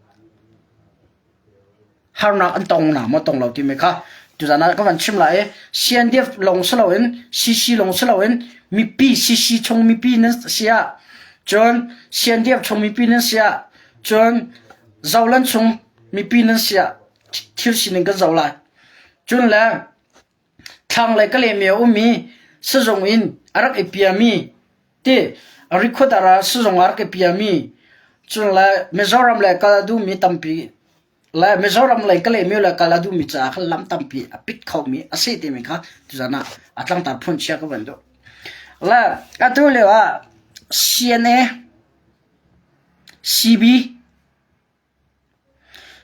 harnak an tong na maw tong lo timi kha tuzan ah ka van chim lai i CNDF lawng si loin CC lawng si loin mipi CC chung mipi nan si ah cun CNDF chung mipi nan si ah cun Zoland chung mipi nan si ah thil sining kan zoh lai cun le thlanglei Kalemi a um i sizung in a rak i piami ti Rikhuadar ah sizung ah a rak i piami cun le Mizoram le kal a duhmi tampi le Mizoram lei Kalemi le kal a duhmi caah khan lam tampi a pit khomi a si timi kha tuzan ah a tlangtar phun chia ka van duh. Le atu lio ah CNA, CB,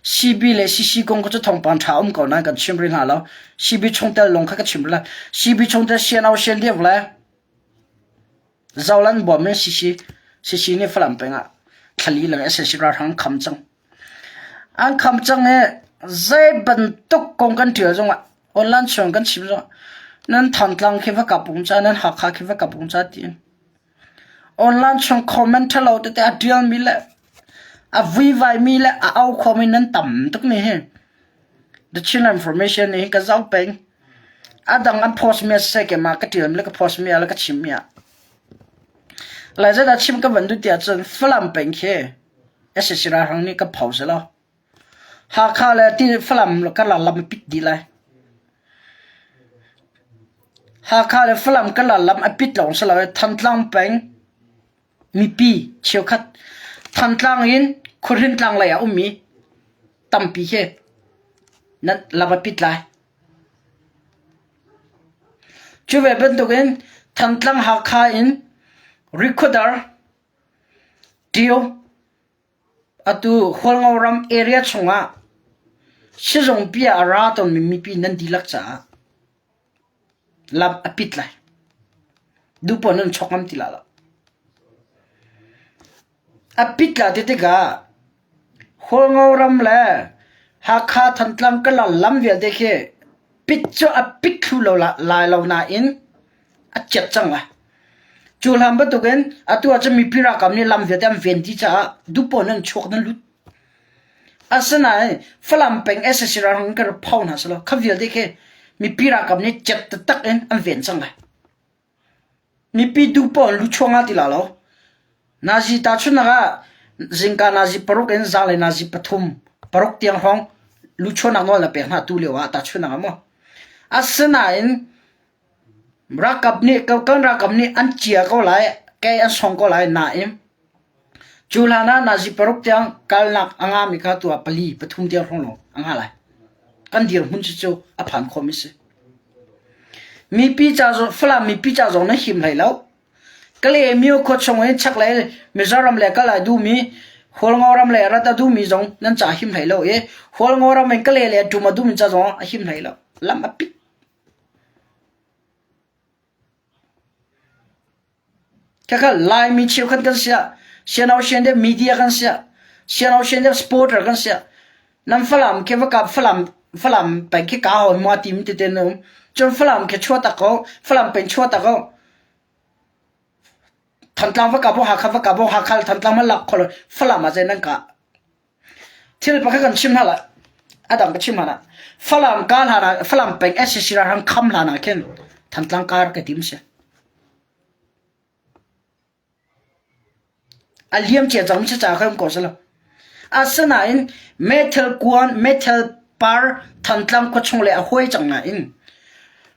CB le CC kong cu thawngpang ṭha um ko nain kan chim rih hna lo. CB chungtel lawng kha ka chim rih lai. CB chungtel CNO CNDF le Zoland bawm in CC CC nih Falam peng ah thlali lang sac ralhrang an kham cang. An kham cang i zei bantuk kong kan ṭial zongah online chung kan chim zongah nan Thantlang khi va kap ung ca, nan Hakha khi va kap ung ca tiin Online chung comment ṭhalo tete a ṭialmi le a vuivaimi le a au khomi nan tam tuk ni hi. The Chin Information nih ka zoh peng. A dang an post mi a si ke ma ka ṭialmi le ka post mi ah le ka chimmi ah. Lai zeidah chim ka van duh ti ahcun Falam peng khi sac ralhrang nih ka pho selaw. Hakha le ti Falam karlak lam a pit dih lai. Hakha le Falam karlak lam a pit lawng si lo i Thantlang peng mipi cheukhat Thantlang in Khuahrin tlang lei ah ummi tampi khi nan lam a pit lai. Cu ve bantukin Thantlang Hakha in Rikhuadar, Tio, Atu Hualngo ram area chungah sizungpi ah a ra tawnmi mipi nan dihlak caah lam a pit lai. Duhpoah nan chok ngam ti lai lo. A pit la ti tikah Hualngo ram le Hakha Thantlang Kala lam vialte khi pit cu a pit thlu lo lai lo nain a ciat cang lai. Cu hlan bantukin atu ahcun mipi ralkap nih lam vialte an ven dih caah duhpoah nan chuak nan lut. Asinain Falam peng sac ralhrang kan rak pho hna selaw kha vialte khi mipi ralkap nih ciat taktak in an ven cang lai. Mipi duhpoah in luchuak nga ti la lo. Nazi tahchunhnak ah zingka nazi paruk in zanglei nazi pathum paruk tiang hrawng luchuahnak nawl na pek hna tu lio ah tahchunhnak ah maw. Asinain. Ralkap nih kan ralkap nih an cia ko lai, kei an song ko lai nain cu hlan ah nazi paruk tiang kalnak a ngami kha tu ah pali pathum tiang hrawng lawng a ngah lai. Kan dirhmun cu cu a phan khomi si. Mipi ca zong Falam mipi ca zong nan him hlei lo. Kale myo khua chung in chaklei Mizoram le kal a duhmi Hualngo ram le rat a duhmi zong nan ca him hlei lo i Hualngo ram in Kale le tum a duhmi ca zong a him hlei lo. Lam a pit. Khakha Laimi cheukhat kan siah, siano sian deuh media kan siah, siano sian deuh supporter kan siah, nan Falam khi va kap Falam Falam peng khi ka hawi mua tim ti te na um. Cun Falam khi chuah tak ko, Falam peng chuah tak ko. Thantlang va kap Hakha va kap Hakha Thantlang ma lak kholo Falam ah zei nan ka. Thil pakhat kan chim hna lai. A dang ka chim hna. Falam ka hlan ah Falam peng SAC ralhrang kham hlan ah khin Thantlang kar ka tim si. A liam cia cang si ca kha ko sala. Asinain metal kuan metal par Thantlang khua chung le a huai cang nain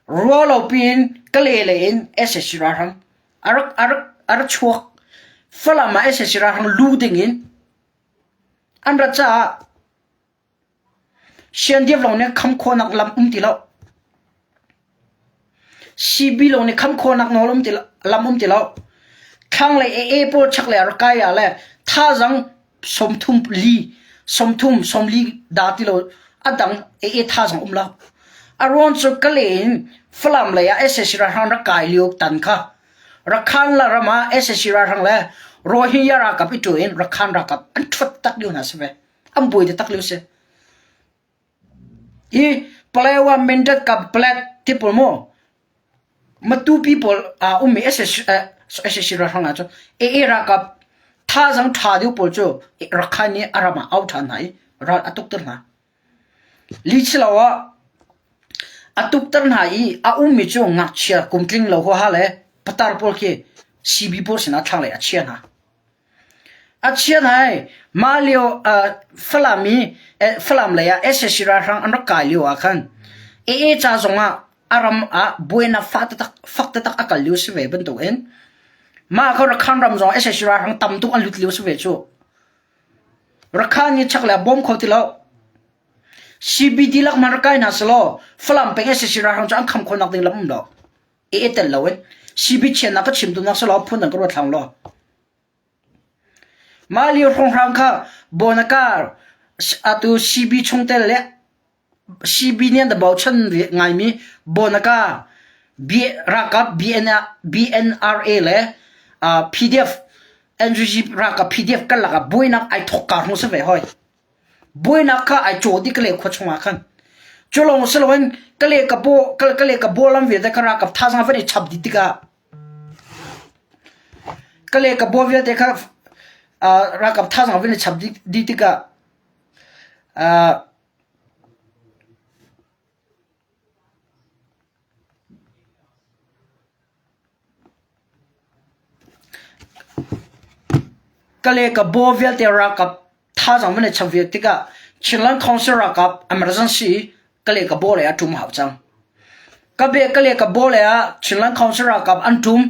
rualo piin kale le in SAC ralhrang a rak a rak a rak chuak. Falam ah SAC ralhrang lu ding in An rat caah Siandiap lawng nih kham khawhnak lam um ti lo. CB lawng nih kham khawhnak nawl um ti lo, lam um ti lo. Thlanglei AA pawl chaklei ah rak kai ah le thazang 30 li 30 sawmli dah ti lo a dang AA thazang um lo. A ruang cu Kale in Falam lei ah sac ralhrang rak kai lio tan kha Rakhan la ram ah sac ralhrang le Rohingya ralkap i tu in Rakhan ralkap an ṭhuat tak lio hna si ve. An buai tak lio si. I Palewa Mindat ka Black ti pawl mu Matupi pawl a ummi sac sac ralhrang hna cu AA ralkap thazang ṭha deuh pawl cu Rakhan nih a ram ah au ṭhan hna i ral a tukter hna. Lihchilo ah a tukter hna i a ummi cu ngakchia kumtling lo huaha le patar pawl khi CB pawl sinah thlanglei a chia hna. A chia hna i mah lio Falam i Falam lei ah sac ralhrang an rak kai lio ah khan AA ca zongah a ram ah buainak fak taktak fak taktak a kal lio si ve bantukin mah kha Rakhan ram zong sac ralhrang tam tuk an lut lio si ve cu. Rakhan nih chaklei a bawm kho ti lo. CBD lak hmanh rak kai hna selaw Falam peng sac ralhrang cu an kham khawhnak ding lam um lo. E tel lo in CB chiannak ka chim duhnak selaw phun dang ka ruat hlang law. Mah lio hrawnghrang kha Bonakar atu CB chungtel le CB nih an bochan ngaimi Bonaka ralkap BNRA le PDF NUG ralkap PDF karlak ah buainak ai thawk ka hung si ve hoi. Buainak kha ai caw dih Kale khua chungah khan. Cu lawng si loin Kale ka bo Kale ka bo lam vialte kha ralkap thazaang van i chap dih tikah Kale ka bo vialte kha ralkap thazaang van i chap dih tikah Kale ka baw vialte ralkap thazaang van i chap ve tikah Chinland Council ralkap emergency kale ka baw lei ah ṭum a hau cang. Ka be kale ka baw lei ah Chinland Council ralkap an ṭum.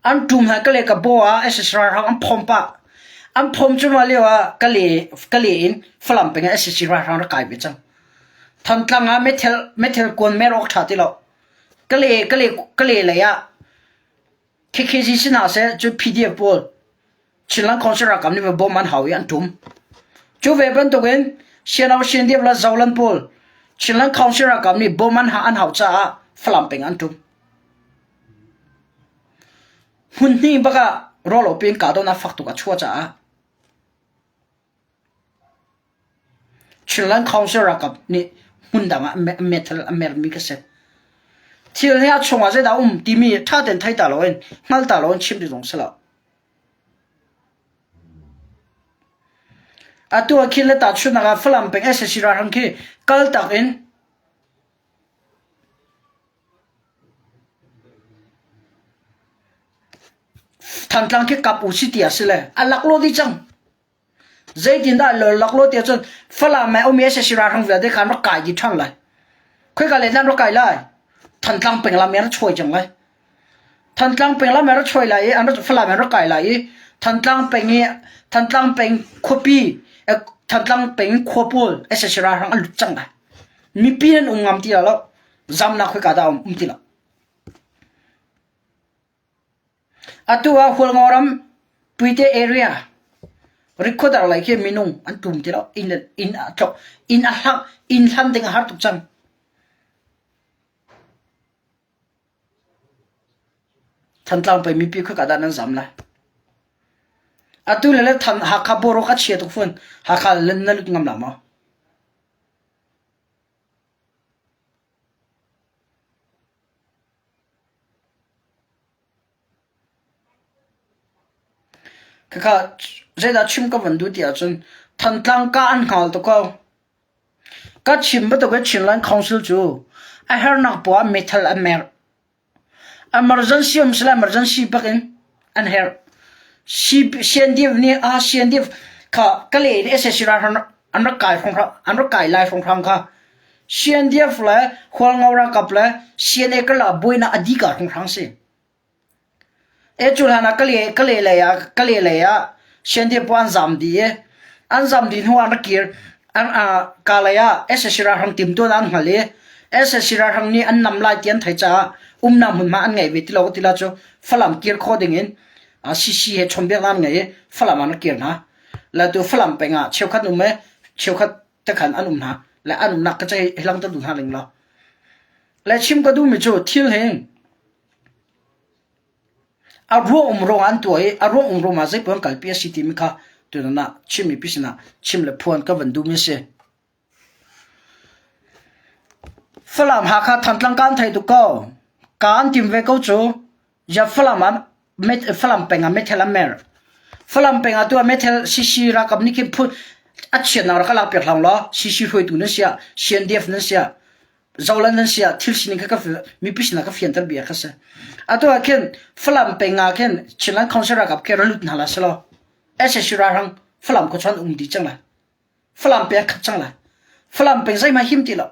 An ṭum hna kale ka baw ah SSR ralhrang an phom pah. An phom cuahmah lio ah kale kale in Falam peng ah SSC ralhrang rak kai ve cang. Thantlang ah meithal meithal kuan mer awk ṭha ti lo. Kale kale kale lei ah KKG si hna seh cu PDF pawl Chinland Council ralkap nih bom an hau i an ṭum. Cu ve bantukin Siano Sindiap le Zolan pawl Chinland Council ralkap nih bom an an hau caah Falam peng an ṭum. Hmun hnih bak ah rawlo piin kahdohnak fak tuk a chuah caah Chinland Council ralkap nih hmun dang ah metal a mermi ka si. Thil hi a chungah zeidah um timi ṭha tein thei ta loin hngal ta loin chim ti zong si lo. Atu ah khin le tahchunhnak ah Falam peng sac ralhrang khi kaltak in Thantlang khi kap u si ti a si le a laklawh dih cang. Zeitindah laklawh ti ahcun Falam ah um i sac ralhrang vialte kha an rak kai dih ṭhan lai. Khoika lei nan rak kai lai? Thantlang peng lam in an rak chuai cang lai. Thantlang peng lam an ra chuai lai i an ra Falam an ra kai lai i Thantlang peng i Thantlang peng khuapi Thantlang peng khua pawl sac ralhrang an lut cang lai. Mipi nan um ngam ti lo. Zamnak khoika dah um um ti lo. Atu ah Hualngo ram Puite area Rikhuadar lei khi minung an tum ti lo. Inn inn a tlok inn a hlang inn hlan ding a har tuk cang. Thantlang pei mipi khoika dah nan zam lai? Atu le le Than Hakha boruak a chia tuk fawn. Hakha na lut ngam la maw? Khakha zeidah chim ka van duh ti ahcun Thantlang ka an hngal tuk ko. Ka chim bantuk in Chinland Council cu a hernak poah meithal an merh. Emergency um sila emergency bak in an herh. CNDF nih ah CNDF kha Kalay in sac ralhrang an rak kai hrawnghrang an rak kai lai hrawnghrang kha CNDF le Hualngo ralkap le CNA karlak buainak a dih ka hrawnghrang si. E cu hlan ah Kalay Kalay lei ah Kalay lei ah CNDF pawl an zam dih i an zam dih hnu ah an rak kir. An ah Kalay ah sac ralhrang timtuan an hngal i sac ralhrang nih an nam lai ti an theih caah umnak hmunhma an ngei ve ti lo ti la cu Falam kir khawh ding in CC he chawnhbiaknak an ngei i Falam ah an rak kir hna. Le tu Falam peng ah cheukhat um i cheukhat tekhan an um hna. Le an umnak ka cei hlang ta duh hna ling law. Le chim ka duhmi cu thil hi a ruang um ruang an tuah i a ruang um ruang ah zeipaoh an kalpi a si timi kha tutan ah Chin mipi sinah chim le phuan ka van duhmi a si. Falam Hakha Thantlang kaan thei tuk ko. Kaan tim ve ko cu. Ja Falam ah Falam peng ah meithal an mer. Falam peng ah tu ah meithal CC ralkap nih khin phun a chiatnak rak ka lak piak hlang law CC hruaitu nan si ah CNDF nan si ah Zolan nan si ah thil sining kha ka mipi sinah ka fianter bia kha si. Atu ah khin Falam peng ah khin Chinland Council ralkap khi ra lut hna la selaw SSC ralhrang Falam khua chuan um dih cang lai. Falam peng khat cang lai. Falam peng zeihmanh him ti lo.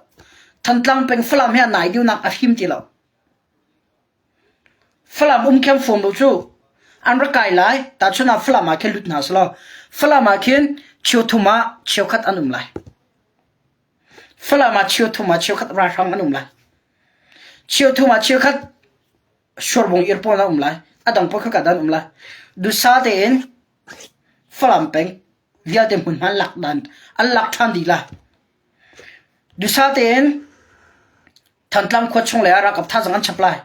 Thantlang peng Falam he a nai deuhnak a him ti lo. Falam um khem fom lo cu an rak kai lai. Tahchun ah Falam ah khin lut hna selaw Falam ah khin cheuthum ah cheukhat an um lai. Falam ah cheuthum ah cheukhat ralhrang an um lai. Cheuthum ah cheukhat suarbung irpawn an um lai. A dang pawl kha dan um lai. Dusa tein Falam peng vialte hmunhma an lak dan an lak ṭhan dih lai. Dusa tein Thantlang khua chung lei ah ralkap thazaang an chap lai.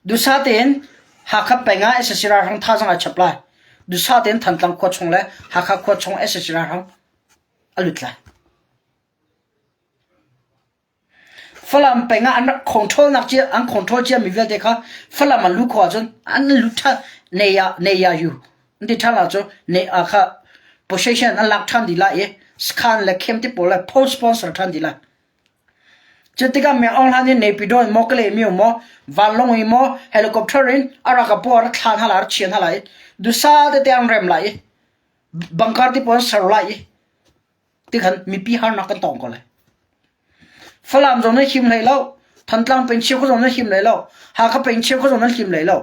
Dusa tein Hakha peng ah sac ralhrang thazaang ai chap lai. Dusa tein Thantlang khua chung le Hakha khua chung sac ralhrang a lut lai. Falam peng ah an rak control nak cia an control cia mi vialte kha Falam an luh khawh ahcun an lut ṭhan nei ah nei ah yu an ti ṭhan ahcun nei ah kha possession an lak ṭhan dih lai i sakhan le khem te pawl le post sponsor ṭhan dih lai. Cu tikah Meng Aung Hlaing nih Naypyidaw in maw Kalay myo maw vanlawng in maw helicopter in a rak a paw a rak thla hna lai a rak chia hna lai i dusa tete an rem lai i bangkar te pawl an ser lai i tikhan mipi harnak kan tong ko lai. Falam zong nan him hlei lo, Thantlang peng cheukhat zong nan him hlei lo, Hakha peng cheukhat zong nan him hlei lo.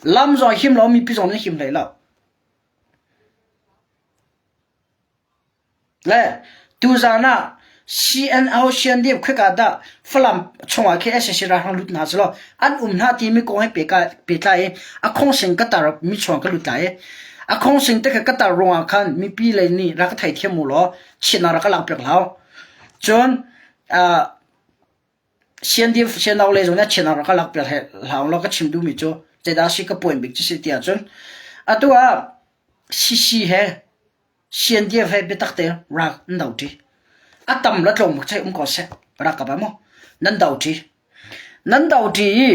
Lam zong him lo, mipi zong nan him hlei lo. Le tuzaan ah CNO Siandip khoika dah Falam chungah khi sac ralhrang lut hna selaw an um hna timi kong he pehtlai i a khawngsing ka tar mi chuang ka lut lai i a khawngsing te kha ka tar ruangah khan mipi lei nih rak ka theithiam u law chiatnak rak ka lak piak hlah. Cun uh, CNDF CNO lei zong nih chiatnak rak ka lak piak hlah law ka chim duhmi cu zeidah si ka point bik cu si ti ahcun atu ah CC he CNDF he biatak te rak an do ṭi. A tam le tlawm bak chai um ko seh. Ralkap ah maw nan do ṭi. Nan do ṭi i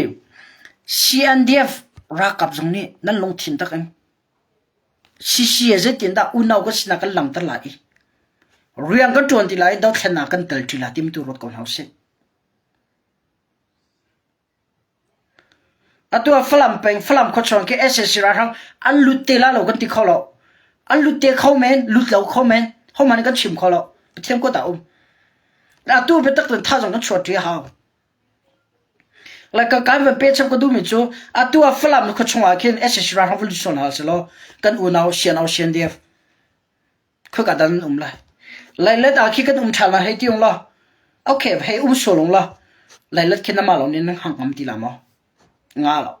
CNDF ralkap zong nih nan lungthin tak in CC he zeitindah unau kan sinak kan langhter lai i rian kan ṭuan ti lai i dothlennak kan tel ṭi lai timi tu ruat ko hna usih. Atu ah Falam peng, Falam khuachung khi sac ralhrang an lut te la lo kan ti kho lo. An lut te kho men, lut lo kho men. Hohmanh kan chim kho lo. Pathian kut ah um. Atu biatak cun thazaang kan chuah ṭi a hau. Like ka kan van pe chap ka duhmi cu atu ah Falam khua chungah khin SSC ralhrang va lut sual hna selaw kan unau CNO CNDF khuaka dan an um lai. Lailet ah khi kan um ṭhan lai hei ti ung law okay hei um sual ung law Lailet khi namah lo nih nan hang ngam ti la maw? Nga lo.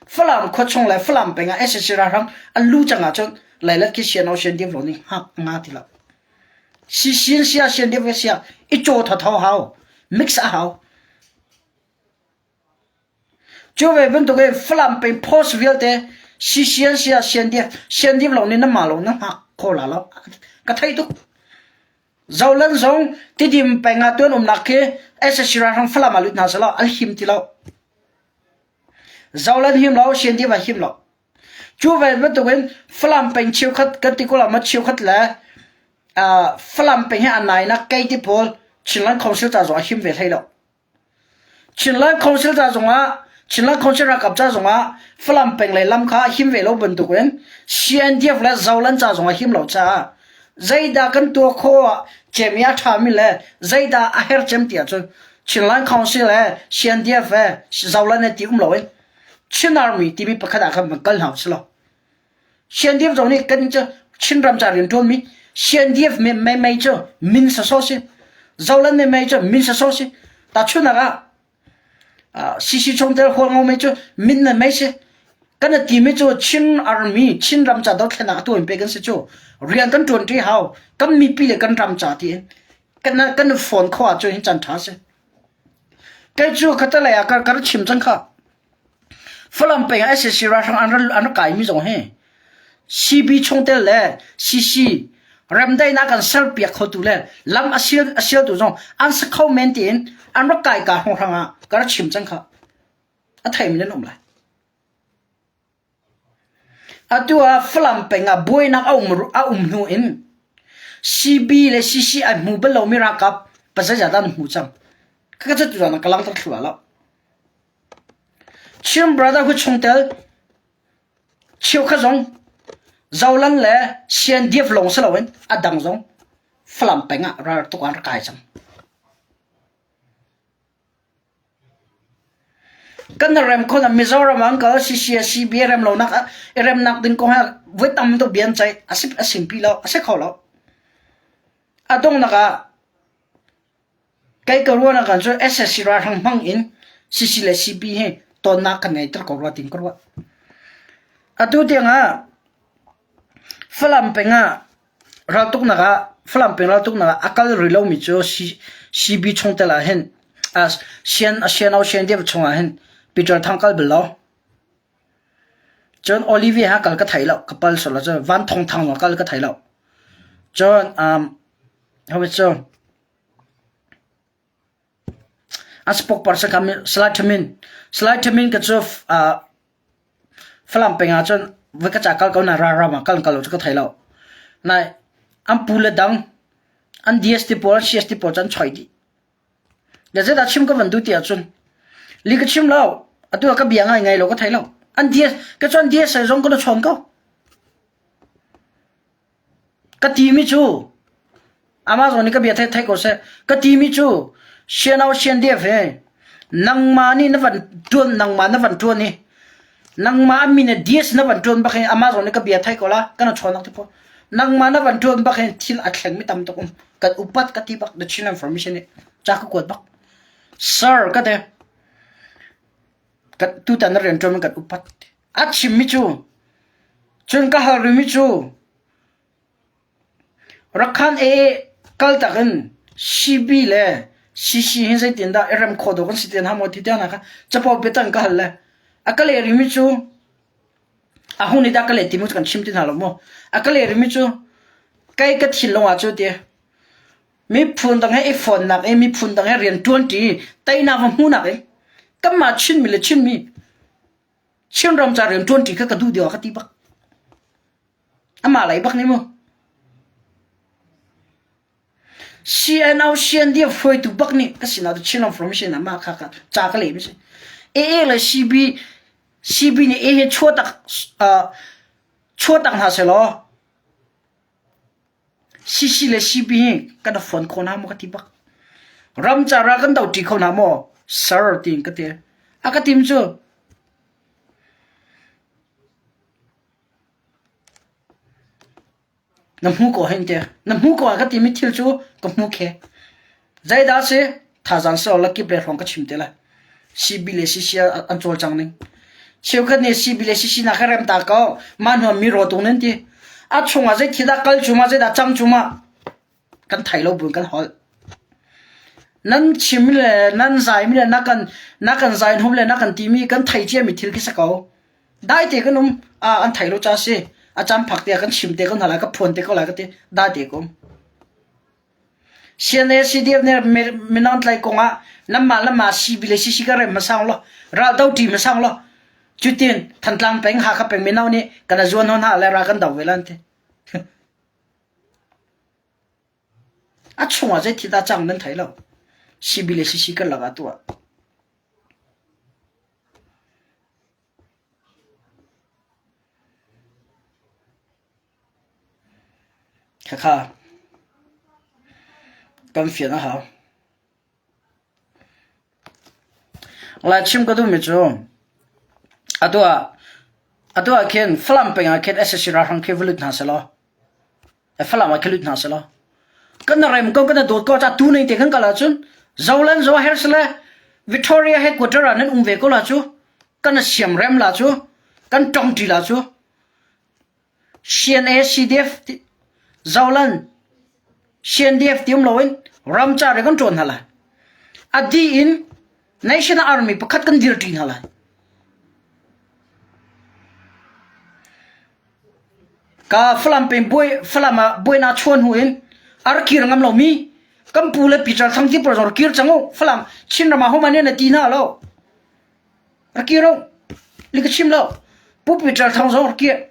Falam khua chung le Falam peng ah SSC ralhrang an lu cang ahcun Lailet khi CNO CNDF lo nih hngak nga ti lo. CCN sia CNDF sia i caw thotho hau mix a hau. Cu ve bantuk in Falam peng post vialte CCN sia CNDF CNDF lo nih nan mah lo nan hngak kho la lo. Ka thei tuk. Zolan zong Tidim peng ah tuan umnak khi SSC ralhrang Falam ah lut hna selaw an him ti lo. Zolan him lo, CNDF ah him lo. Cu ve bantukin Falam peng cheukhat kan ti ko la ma cheukhat le uh, Falam peng hi a nainak kei ti pawl Chinland Council ca zong a him ve hlei lo. Chinland Council ca zongah Chinland Council ralkap ca zongah Falam peng lei lam kha a him ve lo bantukin CNDF le Zolan ca zongah him lo caah zeidah kan tuah khawh ah cem i a ṭhami le zeidah a her cem ti ahcun Chinland Council he CNDF he Zolan he ti um loin Chin Army timi pakhat ah khan van kal hna usih law CNDF zong nih kan cu Chinram ca rian ṭuanmi CNDF mei cu min sawsawh si. Zoland mei cu min sawsawh si. Tahchunhnak ah CC chungtel Hualngo mei cu min le mei si. Kan a timi cu Chin Army Chinram ca dothlennak a tuan pe kan si cu. Rian kan ṭuan ṭi hau. Kan mipi le kan ram ca tiin kan kan phone kho ahcun hin caan ṭha si. Kei cu khatalei ah ka ka chim cang kha. Falam peng ah sac ralhrang an rak kaimi zong hi CB chungtel le CC remdaihnak kan serpiak khotu le lam a sialtu zong an si kho men tiin an rak kai ka hrawnghrang ah ka rak chim cang kha. A theimi nan um lai. Atu ah Falam peng ah buainak a um, a um hnu in CB le CC an hmu bal lomi ralkap pazeizat dah an hmu cang. Ka ka tu ka langter thlu lo. Chin Brotherhood chungtel cheukhat zong Zolan le CNDF lawng si loin a dang zong Falam peng ah ral tuk an rak kai cang. Kan rem khon ah Mizoram ah an kal CCSCB rem lonak ah i remnak ding kong he voi tam tuk bia an ceih a si a simpi lo a si kho lo. A donghnak ah Kei ka ruahnak ah cun SSC ralhrang hmang in CC le CB hi tonnak kan ngei ter ko rua tiin ka ruah. Atu tiang ah Falam peng ah raltuknak ah Falam peng raltuknak ah a kal rih lomi cu CB chungtel ah hin sian siano sian deuh chungah hin Peter Thang kal bal lo. Cun Olivia ha kal ka thei lo ka pal sual ahcun Van Thawng Thang zong kal ka thei lo. Cun um, hawi cu A spokesperson kha Salai Thamin Salai Thamin ka cu Falam peng ah cun voi ka ca kal ko na ralram ah kal kal lo cu ka thei lo. Nai an pu le dang an DST pawl an CST pawl cu an choi dih. Le zeidah chim ka van duh ti ahcun li ka chim lo atu ah ka bia ngai ngai lo ka thei lo. An DS ka cu an DS zong ka na chawn ko. Ka timi cu amah zong nih ka bia thei thei ko seh. Ka timi cu siano siandiaf he nangmah nih na van ṭuan nangmah na van ṭuan i nangmah min ah dias na van ṭuan bak hin amah zong nih ka bia thei ko la kan chawn ti po nangmah na van ṭuan bak hin thil a thleng mi tam tuk um kan upat ka ti bak the Chin information nih ca ka kuat bak sir ka te kan tutan na rian ṭuan kan upat A chimmi cu, cun ka hal rihmi cu, Rakhan AA kaltak in CB le CC hi zeitindah i rem khawh dawh kan si te hna maw ti tiang hna kha capo biatak in ka hal le a ka leh rihmi cu a hung nih dah ka leh ti mu cu kan chim ti hna lo mu. A ka leh rihmi cu kei ka thinlung ah cu ti miphun dang he i fonnak i miphun dang he rian ṭuanṭi teinak va hmuhnak in kanmah Chinmi le Chinmi Chinram ca rian ṭuanṭi kha ka duh deuh ah ka ti bak. Amah lei bak nih mu. CNO CNDF hruaitu bak nih ka sinah tu Chinram Formation ah mah kha ka ca ka leh mi si. AA le CB CB nih A hi chuahtak uh, chuahtak hna selaw CC le CB hi kan i fon kho hna maw ka ti bak. Ram ca ral kan do ṭi kho hna maw? Sir tiin ka ti. A ka tim cu Na hmu ko hen te. Na hmu ko ah ka timi thil cu ka hmu khe. Zeidah si? Thazaang si la kip le hrawng ka chim te lai. CB le CC an cawlcang ning. Cheukhat nih CB le CC na kha rem ta ko. Mah hnuam mi ro tung nan ti. A chungah zei thil dah kal cu ma zeidah cang cu ma kan thei lo buin kan holh. Nan chim le nan zai mi le na kan na kan zai hnom le na kan timi kan thei cia mi thil khi si ko. Dai te kan um a an thei lo cha si. A cam phak te kan chim te ko hna lai ka phuan te ko lai ka ti dai te ko um. CNA CDF nih minon tlai kong ah lamah lamah CB le CC ka rem hmasang law ral do ṭi hmasang law cutin Thantlang peng Hakha peng mino nih kan zuan hon ha le ra kan do ve lan ti. A chungah zei thil dah cang nan thei lo. CB le CC kan lakah tuah. Khakha kan fian a hau. Lai chim ka duhmi cu atu ah atu ah khin Falam peng ah khin sac ralhrang khi va lut hna sehlaw Falam ah khi lut hna sehlaw kan rem ko kan dawt ko ca tu nei te kan kal ahcun Zoland zo her sele Victoria headquarter ah nan um ve ko la cu kan siam rem la cu kan tong ti la cu CNA CDF Zoland CNDF ti um loin ramcar i kan ṭuan hna lai. A dih in National Army pakhat kan dirṭi hna lai. Ka Falam peng buai Falam ah buainak chuan hnu in a rak kir ngam lomi kan pu le Peter Thang ti pawl zong rak kir cang u. Falam Chinram ah homan in a ti hna lo. Rak kir u. Li ka chim lo. Pu Peter Thang zong rak kir.